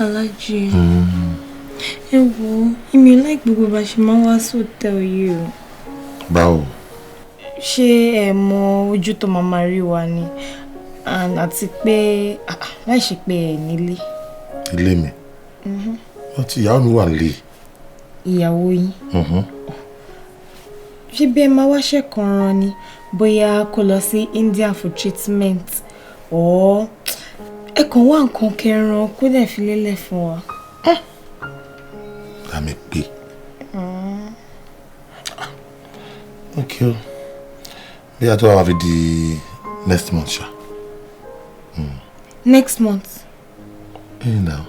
Alájí, ẹ wo, èmi ò like gbogbo bá ṣe máa ń wá sí hòtẹ́ẹ̀lì yìí o. Báwo? Ṣé ẹ mọ ojú tó máa máa rí wa ni? And àti pé láì ṣe pé ẹ nílé. Ilé mi? Wọ́n ti ìyàwó mi wà nílé. Ìyàwó yín? Ṣé bí ẹ máa wáṣẹ́ kan rán ni, bóyá kó lọ sí India for treatment or ẹ kàn wá nǹkan kẹran kó dẹ̀ fi lélẹ̀ fún wa. Àmì pé. Ok o. Bí a tó wá fi di next month ṣá. Next month? Ẹ nà.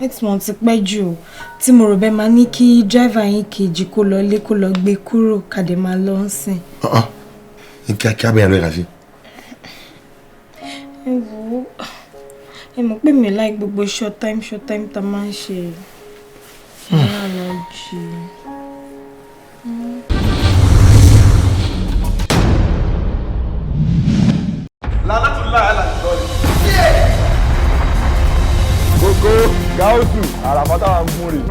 Next month ti pẹ́ jù o. Tí mo rò bẹ́ẹ̀ máa ní kí driver yín kejì kó lọ lé, kó lọ gbé kúrò, kàdé máa lọ ń sìn. Ní kíákíá bẹ́ẹ̀ ló yẹ ká ṣe. Ẹ wo, ẹ mọ̀ pé mi like gbogbo short time short time tá a máa ń ṣe. Alájí. Lánàtúlá àlàjọ́lì. Gbogbo gáúsù àràmọ́tà wà ń gún rè.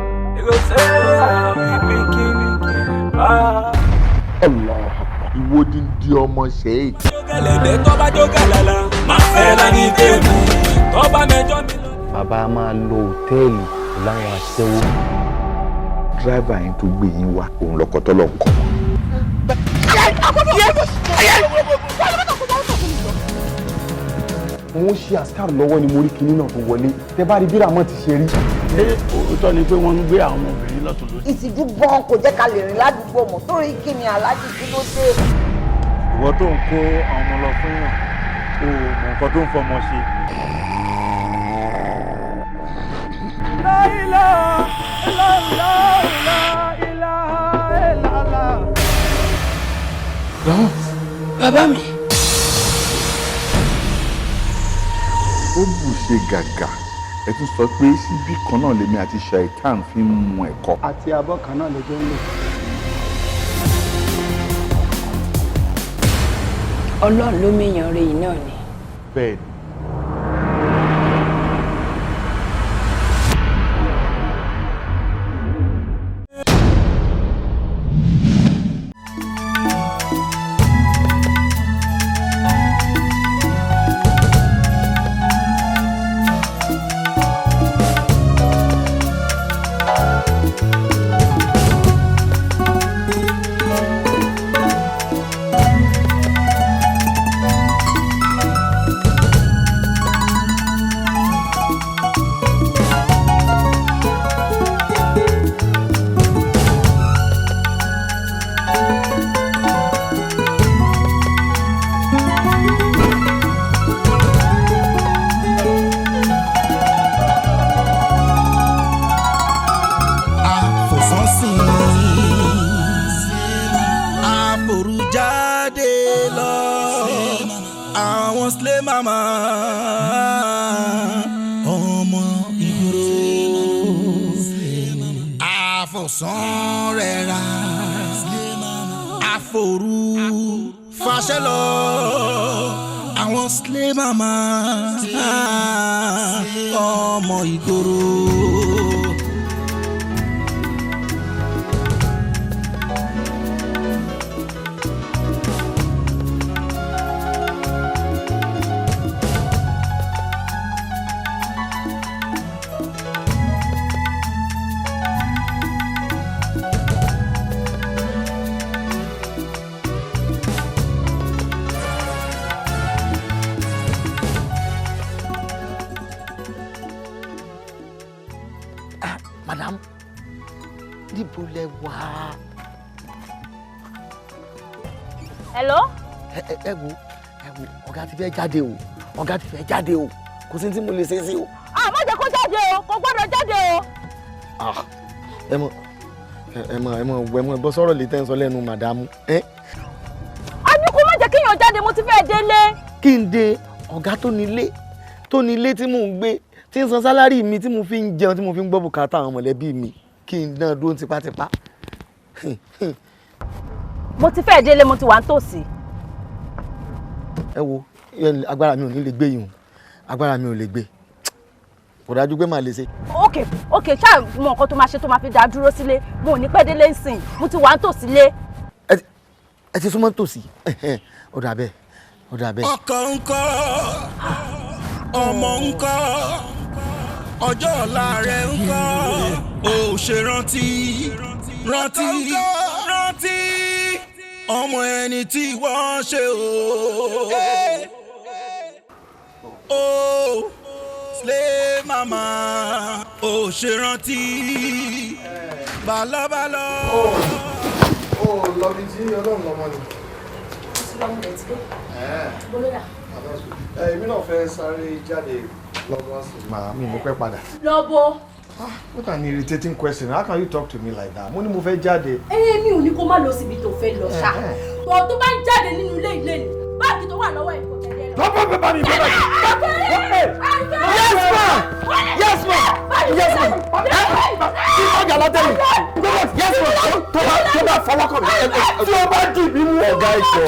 Ìwọ dídí ọmọ ṣe é. Gẹ̀lẹ́dẹ́ tó bá jó gàlàlà, máa fẹ́ lání tèmi, tó bá mẹjọ mi lọ. Bàbá máa lọ òtẹ́ẹ̀lì láwọn aṣẹ́wó. Dírẹ́fà yín tó gbé yín wá, òun lọkọ tọ́lọ̀ ń kọ́ wọn. Mo ń ṣe àṣkárù lọ́wọ́ ni mo rí kinní náà tó wọlé. Tẹ bá rí bí Ramon ti ṣe rí. Ṣé òótọ́ ni pé wọ́n ń gbé àwọn ọmọbìnrin lọ́tún lósì? Ìtìjú gan kò jẹ́ ká lè rìn ládùúgbò mọ́, torí kí ni, Aláàjì, kí ló dé? Ìwọ tó ń kó àwọn ọmọ lọ fún yàn, o ò mọ nǹkan tó ń fọmọ ṣe. La ilaha illallah, la ilaha illallah. Bàbá mi. Ó bù ṣe gàgà, ẹ tún sọ pé síbí kan náà lèmi àti Shaitan fi ń mu ẹ̀kọ́. Àti abọ́ kan náà lọ́jọ́ ń lò. Ọlọ́run ló méyàn rẹ̀ yìí náà ni. Bẹ́ẹ̀ ni. Àfòsánsìn, àforújáde lọ, àwọn slay mama, ọmọ ìgboro, àfòsán rẹ̀ ra, àforú fàṣẹ lọ, àwọn slay mama, ọmọ ìgboro. Madam, níbo lẹ wà? Hello? Ẹ wo, ẹ wo, ọ̀gá ti fẹ́ jáde o, ọ̀gá ti fẹ́ jáde o, kò sí ní tí mo lè ṣe sí o. Ah, má jẹ́ kó jáde o, kò gbọ́dọ̀ jáde o. Ah, ẹ mọ ẹ mọ ẹ mọ ẹ mọ gbọ́ sọ̀rọ̀ lè tẹ́ ń sọ lẹ́nu màdàmú. Ẹ A ní kó má jẹ́ kéèyàn jáde, mo ti fẹ́ délé. Kí n de ọ̀gá tó nílé tí mò ń gbé, tí ń san salary mi, tí mo fi ń jẹun, tí mo fi ń gbọ́ bùkátà àwọn mọ̀lẹ́bí mi, kí n dán dúró tipátipá? Mo ti fẹ́ délé, mo ti wà nítòsí. Ẹ wo, agbára mi ò ní lè gbé yìí o, agbára mi ò lè gbé. Kò dájú pé màá lè ṣe. Ok ok, ṣáà mọ nǹkan tó máa ṣe tó máa fi dá dúró sílé. Mo ò ní pẹ́ délé ńsìn, mo ti wà ń tòsí lé. Ẹ ti súnmọ́ tòsí. Ó dà bẹ́ẹ̀, ó dà bẹ́ẹ̀. Ọkọ ńkọ́, ọmọ ńkọ́, ọjọ́ ọ̀la rẹ̀ ńkọ́, ò ṣe rántí, rántí, rántí ọmọ ẹni tí wọ́n ṣe o. O slay mama, ò ṣe rántí balọ́balọ́. Ó lọ bí tí Ọlọ́run lọ́mọ ni. Èmi náà fẹ́ sáré jáde lọ́gbọ́n sí. Màá mi ní pẹ́ padà. Lọ́bọ̀. What an irritating question. How can you talk to me like that? Mo ní mo fẹ́ jáde. Ẹ mi ò ní kó má lọ síbi tó fẹ́ lọ ṣá. Bọ̀ tó bá ń jáde nínú ilé ilé ni, báàgì tó wà lọ́wọ́ ẹ̀ kò tẹ̀lé lọ. Bàbá bàbá mi bàbá mi. Yes ma! Yes ma! Yes ma! Ọjà látẹ̀yìn. Yes ma! Tó bá fọwọ́ kàn mí. Tí o bá dì mí mú ọ̀gá ìṣọ̀.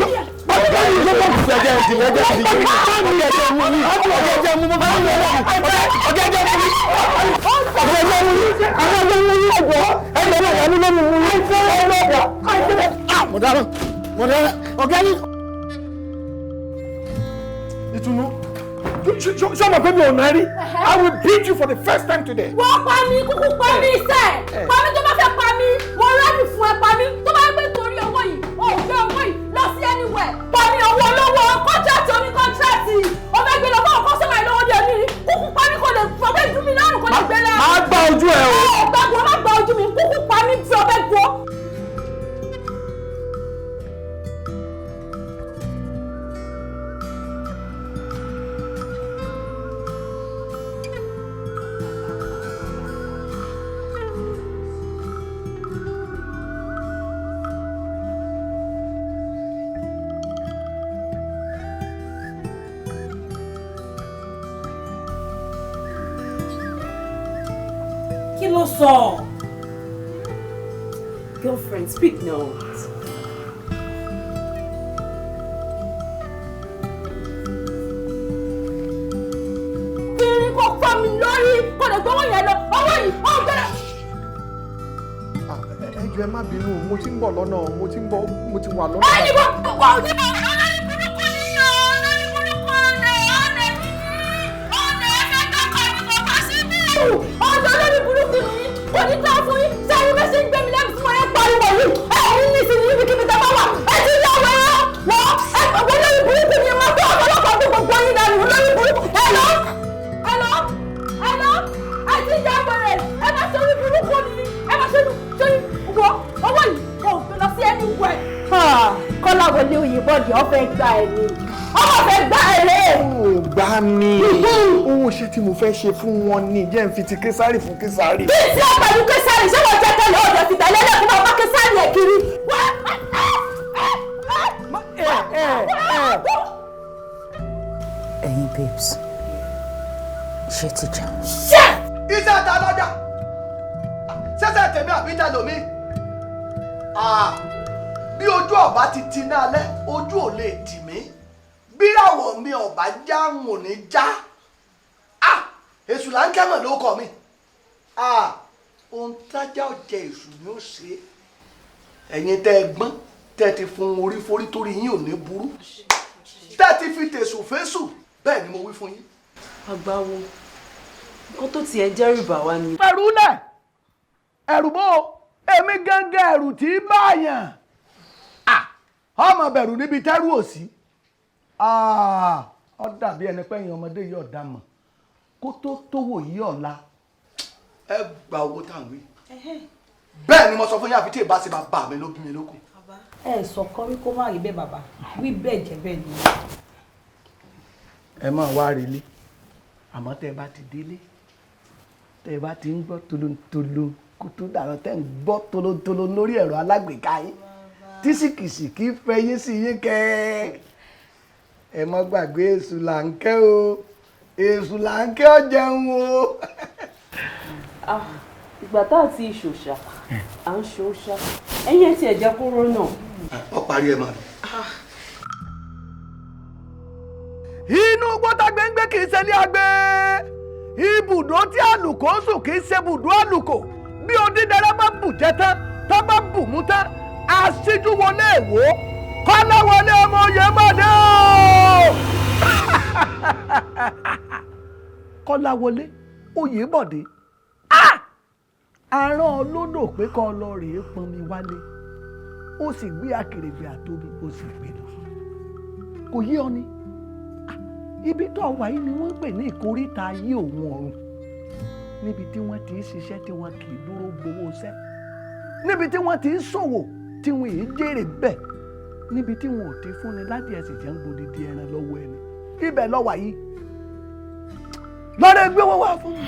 Ọ̀gá ìṣọ̀ ẹ̀jẹ̀ ẹ̀jẹ̀ ẹ̀jẹ̀ ẹ̀jẹ̀ mú mi. Ọ̀gá ẹ̀jẹ̀ mú mi. Ọ̀gá ẹ̀jẹ̀ mú mi. Ọ̀gá ẹ̀jẹ̀ mú mi. Ọ̀gá ẹ̀jẹ̀ mú mi. Ẹ̀jẹ̀ mú mi. Ẹ̀jẹ̀ mú mi. Mo dáná. Mo dáná. Ọ̀gá yìí. Ìtùnú, ṣé o mọ̀ pé mi ò náà rí? I will beat you for the first time today. Wọ́n pa mí, kúkú pa mí sẹ́. Pa mí tó bá fẹ́ pa mí, mo rẹ́rì fún ẹ pa mí. Tó bá yẹ pé torí owó yìí, o ò fẹ́ owó yìí, lọ sí anywhere. Pa mí owó olówó, kọ́ńtrátì oní kọ́ńtrátì. O fẹ́ gbé lọ fún ọkọ sọ́mà ìlówó di òní. Kúkú pa mí kò lè fọbẹ́ dùn mí lọ́rùn kò lè gbé lọ. Má gbá ojú ẹ o. Ẹ gbàgbọ́ má gbá ojú mi, kúkú pa mí fi ọbẹ̀ gbọ́. Kí ló sọ? Girlfriend, speak now. Kiri kò fọ́ mi lórí, kò lè gbowó yẹn lọ, owó yìí, ó ń gbẹ́rẹ́. Ẹ jọ̀ọ́ ẹ má bínú, mo ti ń bọ̀ lọ́nà, mo ti ń bọ̀, mo ti wà lọ́nà. Ẹ ní bọ̀ wà ní bọ̀ olórí burúkú ni yàn, olórí burúkú ọ̀nà ọ̀nà ọ̀nà ẹ̀fẹ́ tọkọ mi kò bá sí mi. Ọ̀nà olórí burúkú ni kò ní dá fún yín, sẹ́yìn bẹ́ẹ̀ ṣe ń gbé mi lẹ́nu tí mo yẹ pariwo yìí, ẹ ní ní ìsinmi níbikíbi tá a bá wà, ẹ ti yá wẹ́rẹ́ wọ́n, ẹ olórí burúkú ni máa tó ọ̀pọ̀lọpọ̀ fún gbogbo yín dànù, olórí burúkú, ẹ lọ, ẹ lọ, ẹ lọ, ẹ ti yá wẹ́rẹ́, ẹ má ṣe orí burúkú ni, ẹ má ṣe orí wọ owó yìí kò lọ sí anywhere. Kọ́láwọlé Oyèbọ̀dé ó fẹ́ gba ẹ̀ ni, ọmọ fẹ́ gba ẹ̀ rẹ̀. Ó gbá mi. Owó iṣẹ́ tí mo fẹ́ ṣe fún wọn ni jẹ́ n fi ti Késárì fún Késárì. Bí tí ó pẹ̀lú Késárì, ṣé wọ́n jẹ́ tẹ́lẹ̀ ọ̀dẹ̀ fi tẹ̀lé lẹ́kùn máa bá Késárì ẹ̀ kiri? Ẹ̀yin babes, ṣé ti jẹun? Iṣẹ́ ta lọ́jà, ṣẹ́ṣẹ́ tèmi àbí ìjà lómi. Bí ojú ọba ti ti ní alẹ́, ojú ò lè tì mí. Bíràwọ̀ mi ọba já ń ò ní já. Èṣù là ń kẹ́mọ̀ ló kọ mi. Ohun tájá ọ̀jẹ̀ èṣù ni ó ṣe. Ẹ̀yin tẹ́ ẹ gbọ́n, tẹ́ ẹ ti fún orí forí torí yín ò ní burú. Tẹ́ ẹ ti fi tèṣù fésù, bẹ́ẹ̀ ni mo wí fún yín. Àgbáwo, nǹkan tó tiẹ̀ ń dẹ́rù bà wá ni. Ẹ̀rù lẹ̀, ẹ̀rù bó, èmi gángan ẹ̀rù tí í báyàn. Ọmọ bẹ̀rù níbi tẹ́rù ò sí. Ó dàbí ẹni pé ẹ̀yin ọmọdé yìí ọ̀dà mọ̀ kó tó tówó yìí ọ̀la. Ẹ gba owó tá à ń wí. Bẹ́ẹ̀ ni mo sọ fún yín, àfi tí ìbá ṣe bàbá mi ló bí mi lókun. Ẹ sọ kọ́ wí kó má rí bẹ́ẹ̀ bàbá, wí bẹ́ẹ̀ jẹ́ bẹ́ẹ̀ ni. Ẹ máa wá relé, àmọ́ tẹ́ ẹ bá ti délé, tẹ́ ẹ bá ti ń gbọ́ tolóntolo kó tó dàrọ́, tẹ́ ń gbọ́ tolóntolo lórí ẹ̀rọ alágbèéká yín, tí sìkìsìkì fẹ́ yín sí yín kẹ́. Ẹ má gbàgbé èṣù là ń kẹ́ o, èṣù là ń kẹ́ ọ jẹun o. Ìgbà tá a ti ṣòṣà, à ń ṣòṣà, ẹ̀yin ẹ̀ tiẹ̀ jẹ́ kóró náà. Ó parí ẹ̀ mọ́ mi. Inú gbọ́tà gbẹ́ngbẹ́ kì í ṣe ní agbe, ibò Ibùdó tí àlùkò ń sùn kì í ṣe ibùdó àlùkò. Bí odídẹrẹ́ bá bù jẹ tán, tó bá bù mú tán, aṣíjú wọlé èwò. Kọ́lá wọlé ọmọ oyè mọ̀dé o. Kọ́lá wọlé oyè mọ̀dé. Arán olódò pé kọ́ lọ rèé pọnmi wálé. Ó sì gbé akèrègbè àtomi, ó sì gbé lọ. Kò yé ọ ni. Ibi tó wà yìí ni wọ́n ń pè ní ìkóríta ayé òun ọ̀run. Níbi tí wọ́n ti ń ṣiṣẹ́ tí wọ́n kì í dúró gbowó iṣẹ́. Níbi tí wọ́n ti ń ṣòwò tí wọ́n èé jèrè bẹ́ẹ̀. Níbi tí wọn ò ti fúnni láti ẹ̀sìn jẹ́ ń gbòdìdì ẹran lọ́wọ́ ẹni. Ibẹ̀ ló wà yìí. Lọ́dọ̀ gbé owó wá fún mi.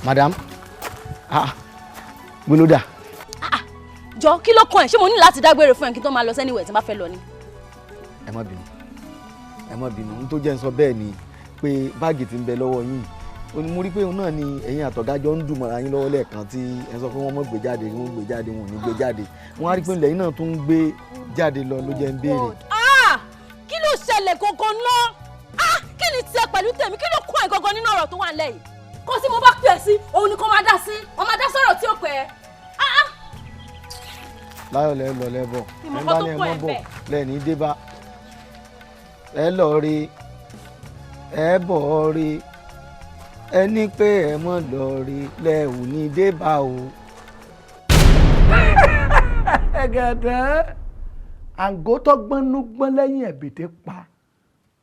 Madam, ah, gbólódà. Jọ kí ló kàn ẹ́? Ṣé mo ní láti dágbére fún ẹ kí n tó máa lọ sẹ́niwẹ̀ tí n bá fẹ́ lọ ni? Ẹ má bínú, ẹ má bínú. N tó jẹ́ ń sọ bẹ́ẹ̀ ni pé báàgì tí ń bẹ lọ́wọ́ yín. Ó ní mo rí pé òun náà ni ẹ̀yin àtọ̀gá jọ ń dùn mọ́ra yín lọ́wọ́ lẹ́ẹ̀kan tí ẹ sọ pé wọ́n mọ̀ gbé jáde, wọ́n gbé jáde, wọn ò ní gbé jáde. Wọ́n á rí pé lẹ́yìn náà tún ń gbé jáde lọ ló jẹ́ ń béèrè. Ah! Kí ló ṣẹlẹ̀ gangan náà? Ah! Kí ni tiẹ̀ pẹ̀lú tèmi? Kí ló kàn ẹ́ gangan nínú ọ̀rọ̀ tó wà nílẹ̀ yìí? Kó tí mo bá pè é sí, òun ni kó máa dá sí, ó máa dá sọ̀rọ̀ tí ó pẹ́ ẹ́. Láyọ̀ lẹ́ lọ lẹ́bọ̀, ẹ bá ní ẹ mọ́ bọ̀ lẹ́ni dé bá. Ẹ lọ rí, ẹ bọ̀ rí, ẹ ní pé ẹ mọ́ lọ rí, lẹ ò ní dé bá o. Ẹ̀gẹ̀dẹ̀ àǹgó tó gbọ́nú gbọ́n lẹ́yìn ẹ̀bìtẹ́ pa,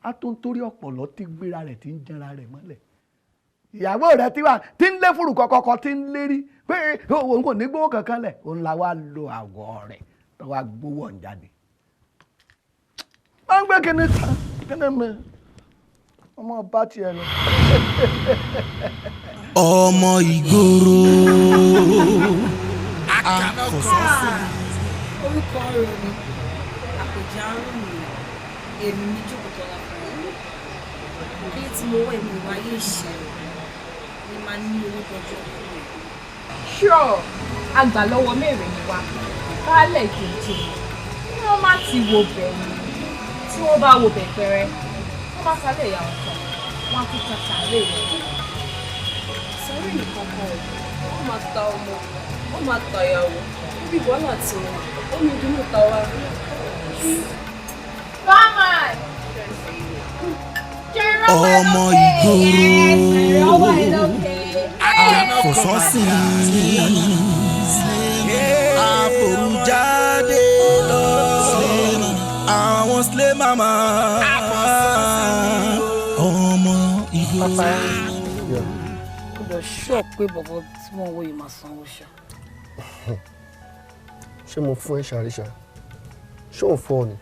á tó ń torí ọ̀pọ̀lọ́ tí gbéra rẹ̀ tí ń jẹra rẹ̀ mọ́lẹ̀. Ìyàwó rẹ̀ tí wà tí ń lé fúrù kọ̀kọ̀kọ̀ tí ń lérí pé òun kò ní gbówó kankan lẹ̀, òun la wá lo àwọ̀ rẹ̀ tó wá gbówó ọ̀hún jáde. Wọ́n ń gbé kíní kan kíní mi, ọmọ bá tiẹ̀ lọ. Ọmọ ìgboro àfọ̀sọ́sọ́. Orúkọ rẹ̀ ni àpèjá ń rìn mí, èmi ní Jókòtọ́lá fún mi. Bí tí mo wẹ̀ mi wáyé ìṣẹ̀rẹ̀ ni màá ní owó tọ́jú ọkọ mi. Sure, àgbà lọ́wọ́ mẹ́rin ni wá, baálẹ̀ kejì kí wọ́n má ti wo bẹ̀ ni, tí wọ́n bá wo bẹ̀ pẹ́rẹ́, wọ́n bá sálẹ̀ ìyá wọn tán, wọ́n á tún ta sàárè rẹ̀. Sàárè nìkan kan ò, wọ́n máa ta ọmọ, wọ́n máa ta ìyàwó, níbi wàhálà tiwọn, ó ní ìdùnnú ta wá. Barman! Ọmọ ìgboro àfọ̀sọ́sìn àforújáde lọ àwọn slay mama ọmọ ìgboro. Ó lọ ṣọ́ pé bọ̀bọ̀ tí wọ́n wọ yìí máa sanwó ṣá. Ṣé mo fún ẹ ṣàríṣà? Ṣé òun fọ́ ni?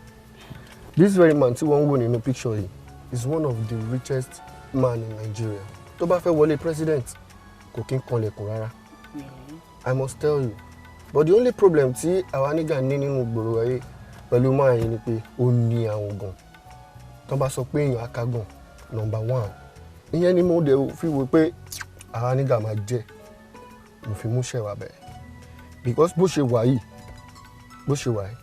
This very man tí wọ́n ń wò nínú picture yìí is one of the richest man in Nigeria. Tó bá fẹ́ wọlé president, kò kí ń kanlẹ̀kùn rárá. I must tell you. But the only problem tí àwa nígà ní nínú gbòòrò ayé pẹ̀lú máa yìí ni pé ó ní àwọn gan. Tó bá sọ pé èèyàn akágàn, number one. Ìyẹn ni mo dẹ̀ fi wò pé àwa nígà máa jẹ́. Mo fi mú ṣẹ̀wà bẹ́ẹ̀. Because bó ṣe wà yìí, bó ṣe wà yìí,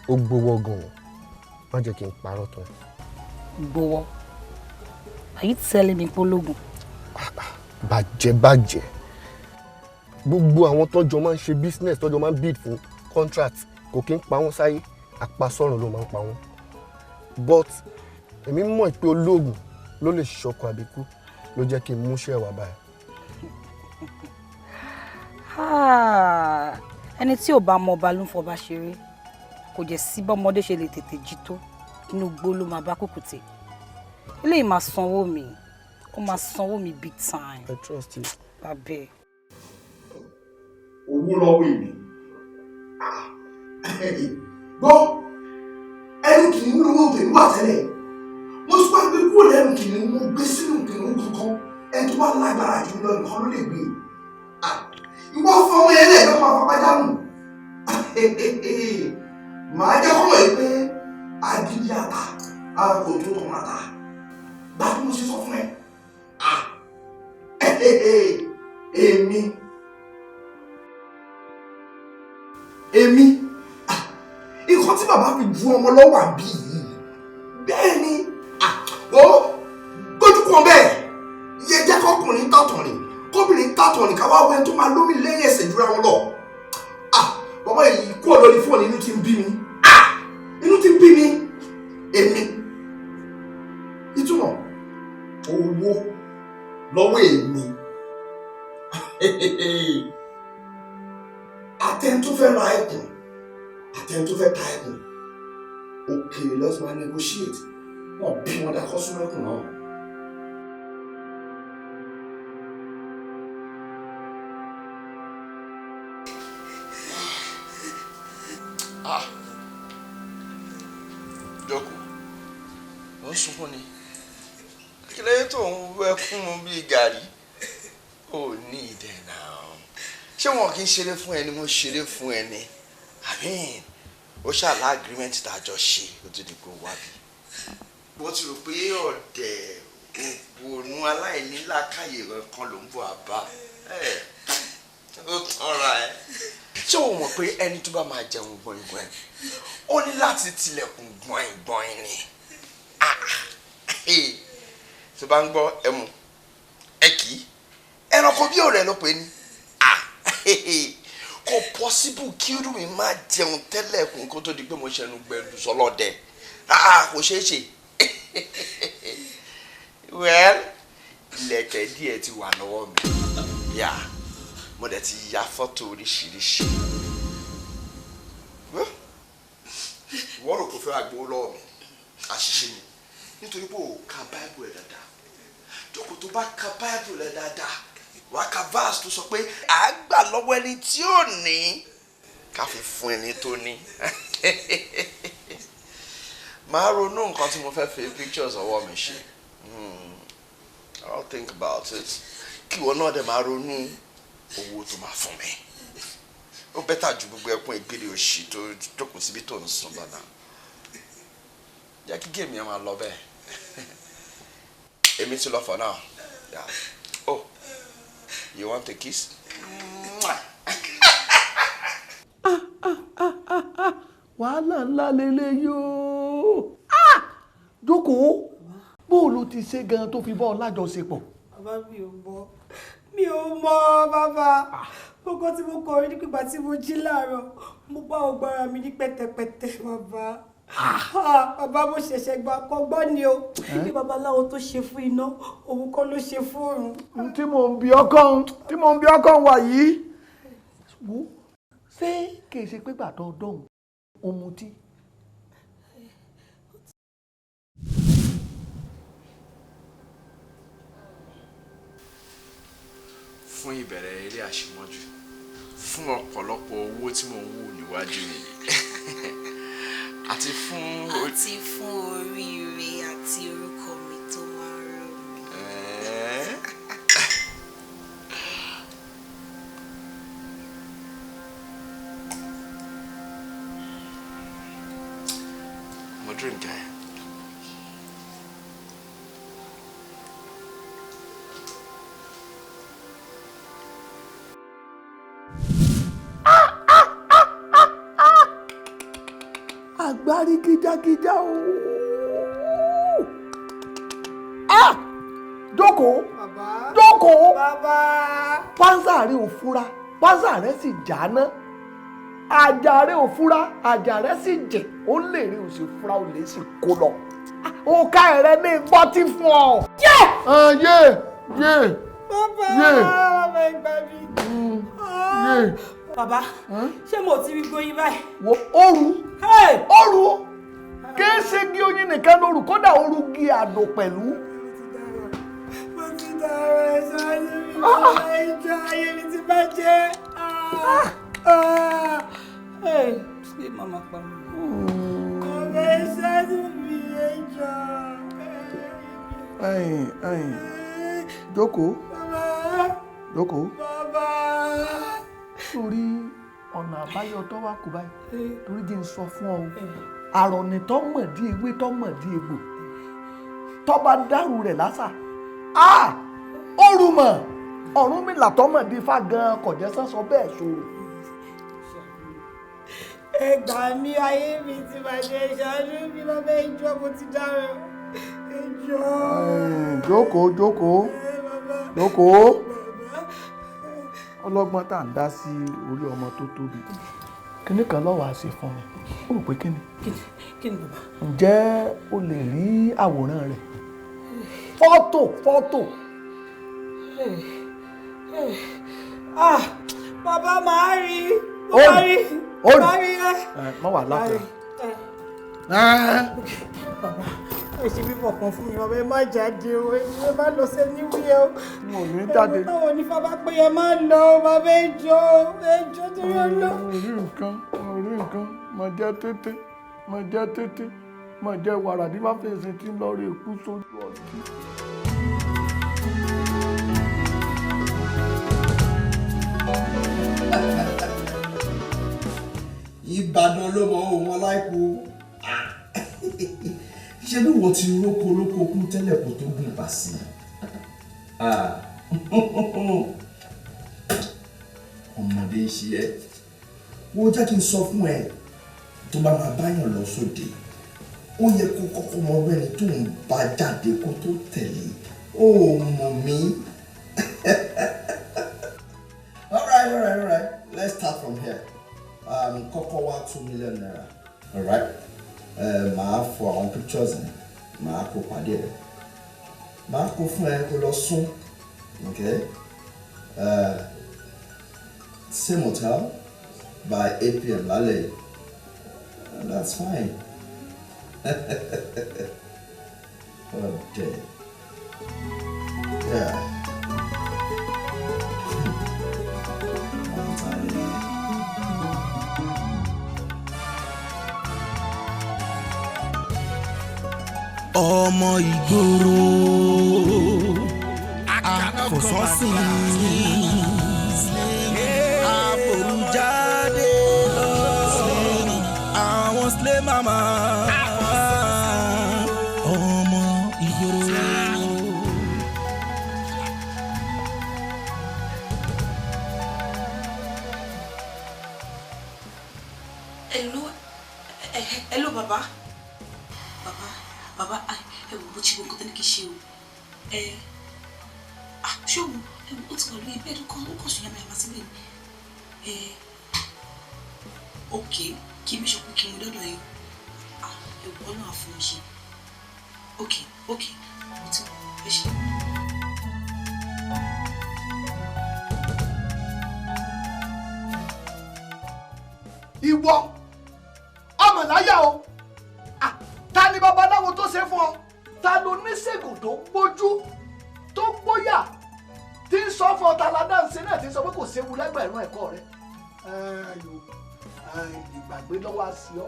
ó gbowó gan-an. Má jẹ́ kí n parọ́ tán. Gbowó? Are you telling me pológun? Bàjẹ́ bàjẹ́. Gbogbo àwọn tọ́jọ́ máa ń ṣe business, tọ́jọ́ máa ń bid fún contract, kò kí ń pa wọ́n sáyé, àpasọ̀rùn ló máa ń pa wọ́n. But èmi mọ̀ pé olóògùn ló lè ṣọkọ àbíkú ló jẹ́ kí n múṣẹ́ wá báyìí. Ah, ẹni tí ò bá mọ ọba ló ń fọba ṣeré. Kò jẹ́ sí bọ́mọdé ṣe lè tètè jí tó, inú igbó ló máa bá kùkùté. Eléyìí máa sanwó mi, ó máa sanwó mi big time. I trust you. Bàbá. Owó lọ́wọ́ èmi gbọ́, ẹnu kìnìún lówó tèmi wà tẹ́lẹ̀. Mo tún wá gbé kúrò lẹ́nu kìnìún, mo gbé sínú kìnìún kankan. Ẹni tó bá lágbára jù lọ nìkan ló lè gbé. Ìwọ fọmọ yẹn lẹ̀ lọ́mọ afapájánù. Màá jẹ́ kọ́mọ̀ yìí pé agídí ata a kò tó tọ̀ máa ta gbà bí mo ṣe sọ fún ẹ. Èmi nǹkan tí bàbá fi ju ọmọ lọ́wọ́ àbí yìí bẹ́ẹ̀ ni ó gbójú kan bẹ́ẹ̀ yẹ jẹ́ kọkùnrin tàtàn rìn, kóbìnrin tàtàn rìn, káwá wẹ́n tó máa lómi lẹ́yìn ẹsẹ̀ jura wọn lọ. Bàbá yìí kú lórí fóònù, inú ti ń bí mi, inú ti ń bí mi. Èmi ìtumọ̀ owó lọ́wọ́ èmi, àtẹni tó fẹ́ ra ẹkùn, àtẹni tó fẹ́ ta ẹkùn, òkèèrè lọ́sí máa negotiate. Wọ́n bí wọn dá kọ́ súnmọ́ ẹkùn náà. Ah, jókòó, ó ń sunkún ni. Kí lẹ́yìn tó ń wẹ́kún mu bíi gàrí? Ó ní ìdẹ̀nà. Ṣé wọn kì í ṣeré fún ẹni? Mo ṣeré fún ẹni. I mean, ó ṣàlá agreement tá a jọ ṣe ó tó di pé ó wá bí. Wọ́n ti rò pé ọ̀dẹ̀ òpònú aláìnílàákàyè kan ló ń bọ̀ àbá. Ó tọ́ra ẹ. Ṣé o mọ̀ pé ẹni tó bá máa jẹun gbọ̀ngbọ̀n ó ní láti tilẹ̀kùn gbọ̀ngbọ̀n ni? Tó bá ń gbọ́ ẹmu ẹ kì í ẹranko bí ọ̀rẹ́ ló pè ní. Kò possible kí irú mi máa jẹun tẹ́lẹ̀kùn kó tó di pé mo ṣẹnu gbẹdù sọlọ́dẹ. Kò ṣeé ṣe. Well, ilẹ̀kẹ̀ díẹ̀ ti wà lọ́wọ́ mi. Yeah, mo dẹ̀ ti ya fọ́tò oríṣiríṣi. Ìwọ rò kò fẹ́ wá gbowó lọ́wọ́ mi, àṣìṣe ni, nítorí pé o ka báìbù ẹ̀ dáadáa. Jókòó, tó bá ka báìbù rẹ̀ dáadáa, wàá ka verse tó sọ pé à á gbà lọ́wọ́ ẹni tí ò ní ká fi fún ẹni tó ní. Màá ronú nǹkan tí mo fẹ́ fi pictures ọwọ́ mi ṣe. I'll think about it. Kí ìwọ náà dẹ̀ máa ronú owó tó máa fún mi. Ó better ju gbogbo ẹkún ìgbére òṣì tó jókòó síbi tó ń sùn lọ́nà. Jẹ́ kí game yẹn máa lọ bẹ́ẹ̀. Èmi ti lọ for now. Yeah. Oh, you want a kiss? Wàhálà ńlá lélẹ́yìí o. Jókòó, bó o lo ti ṣe gan tó fi bọ́ ọ lájọṣepọ̀? Bàbá, mi ò mọ̀, mi ò mọ̀ bàbá. Gbogbo tí mo kọ rí nígbà tí mo jí láàárọ̀, mo bá ọgbàrá mi ní pẹ̀tẹ̀pẹ̀tẹ̀ bàbá. Bàbá, mo ṣẹ̀ṣẹ̀ gbà kọ́gbọ́n ni o, bí babaláwo tó ṣe fún iná, òun kọ́ ló ṣe fún òrùn. Tí mò ń bi ọkàn, tí mò ń bi ọkàn wà yìí, wo ṣé kì í ṣe pé gbàtọ́ dọ̀hún ó mutí? Fún ìbẹ̀rẹ̀ eré àṣemọ́jú, fún ọ̀pọ̀lọpọ̀ owó tí mò ń wò níwájú mi, àti fún. Àti fún oríire àti orúkọ mi tó máa ń rò mí. Mo drink ẹ. Agbárí gíjágíjá ooo. Ah! Jókòó, jókòó. Pánsá rẹ ò fura, pánsá rẹ sì jáná. Àjà rẹ ò fura, àjà rẹ sì jẹ. Ó lè rí o sì fura, ó lè sì kó lọ. Òkà rẹ ní gbọ́tí fún ọ. Yé! Yé yé Bàbá! Yé! Bàbá! Bàbá, ẹ gbà mí. Bàbá, ṣé mo ti rí gbóyin báyìí? Wo oru oru kìí ṣe gí oyin nìkan lóru, kódà oru gí àdó pẹ̀lú. Mo ti dára, ẹ ṣáájú mi, ẹjọ́ ayé mi ti bàjẹ́. Ṣé màmá pa mí? Bàbá, ẹ ṣáájú mi, ẹjọ́. Ẹyìn ẹyìn, jókòó jókòó. Bàbá. Sórí ọ̀nà àbáyọ tó wà kú báyìí, torí jẹ́ n sọ fún ọ, àrọ̀nì tó mọ̀ dí ewé tó mọ̀ dí egbò tó bá dàrú rẹ̀ lásà ó rú mọ̀. Ọ̀rúnmìlà tó mọ̀ dí ifá gan-an kò jẹ́ sọ́sọ bẹ́ẹ̀ sọ̀rọ̀. Ẹ gbà mí, ayé mi ti bàjẹ́, ṣáájú mi bàbá, ẹjọ́, mo ti dáràn, ẹjọ́. Jókòó jókòó jókòó. Ọlọ́gbọ́n tá à ń dá sí orí ọmọ tó tóbi, kíní kan lọ́wọ́ á ṣe fún mi, ó rò pé kíni. Kí ni, bàbá? Ǹjẹ́ o lè rí àwòrán rẹ̀, fọ́tò fọ́tò? Ah, bàbá, màá rí, màá rí, màá rí ẹ. Má wà láfẹ̀ẹ́. Bàbá, ẹ ṣe bíbọ̀ kan fún mi, bàbá, ẹ má jáde o, ẹ má lọ sí anywhere o. Mo ní jáde. Ẹ̀rọ táwọn onífá bá pé ẹ má lọ, bàbá, ẹ jọ̀ọ́, ẹ jọ̀ọ́ torí Ọlọ́run. Orí nǹkan, orí nǹkan, máa jẹ́ tètè, máa jẹ́ tètè, máa jẹ́ wàrà ní má fèsì tí ń lọ rí ikú sójú ọtí. Ìbàdàn ló mọ ohun aláìkú. Ṣé bí wọ́n ti róko róko kú tẹ́lẹ̀ kó tó gùn bá sí i? Ọmọdé ń ṣe ẹ́. Wọ́n jẹ́ kí n sọ fún ẹ, tó bá máa báyàn lọ sóde, ó yẹ kó kọ́kọ́ mọ ẹni tó ń bá jáde kó tó tẹ̀lé. Ó mọ̀ mí. All right, all right, all right. Let's start from here. Kọ́kọ́ wá ₦2 million. All right. Màá fọ àwọn pictures yẹn, màá kó pàdé rẹ̀, màá kó fún ẹ kó lọ sún. Okay. Same hotel by 8 p.m. lálẹ́ yìí. That's fine. Oh dear. Yeah. Ọmọ ìgboro àfọ̀sọ́sìn àforújáde lọ àwọn slay mama, ọmọ ìgboro. Hello, hello, bàbá, bàbá, bàbá, ẹ wò bó ṣe nǹkan tẹ́lẹ̀ kì í ṣe o. Ẹ ṣé òun ó ti wà lórí bẹ́ẹ̀dì kan, ó kàn sùn yàmàyàmà síbẹ̀ ni. Ẹ ok, kí n bí sọ pé kí n dọ́dọ̀ yín. Ẹ wò, Ọlọ́run á fún mi ṣe. Ok, ok, mo ti ẹ ṣe. Ìwọ ọmọ láyà o. Ta ni babaláwo tó ṣe fún ọ? Ta ló níṣègùn tó gbójú tó gbóyà tí ń sọ fún ọ? Ta ládàánsẹ náà tí ń sọ pé kò séwu lẹ́gbẹ̀rún ẹ̀kọ́ rẹ? Ìgbàgbé lọ́wọ́ á sí ọ.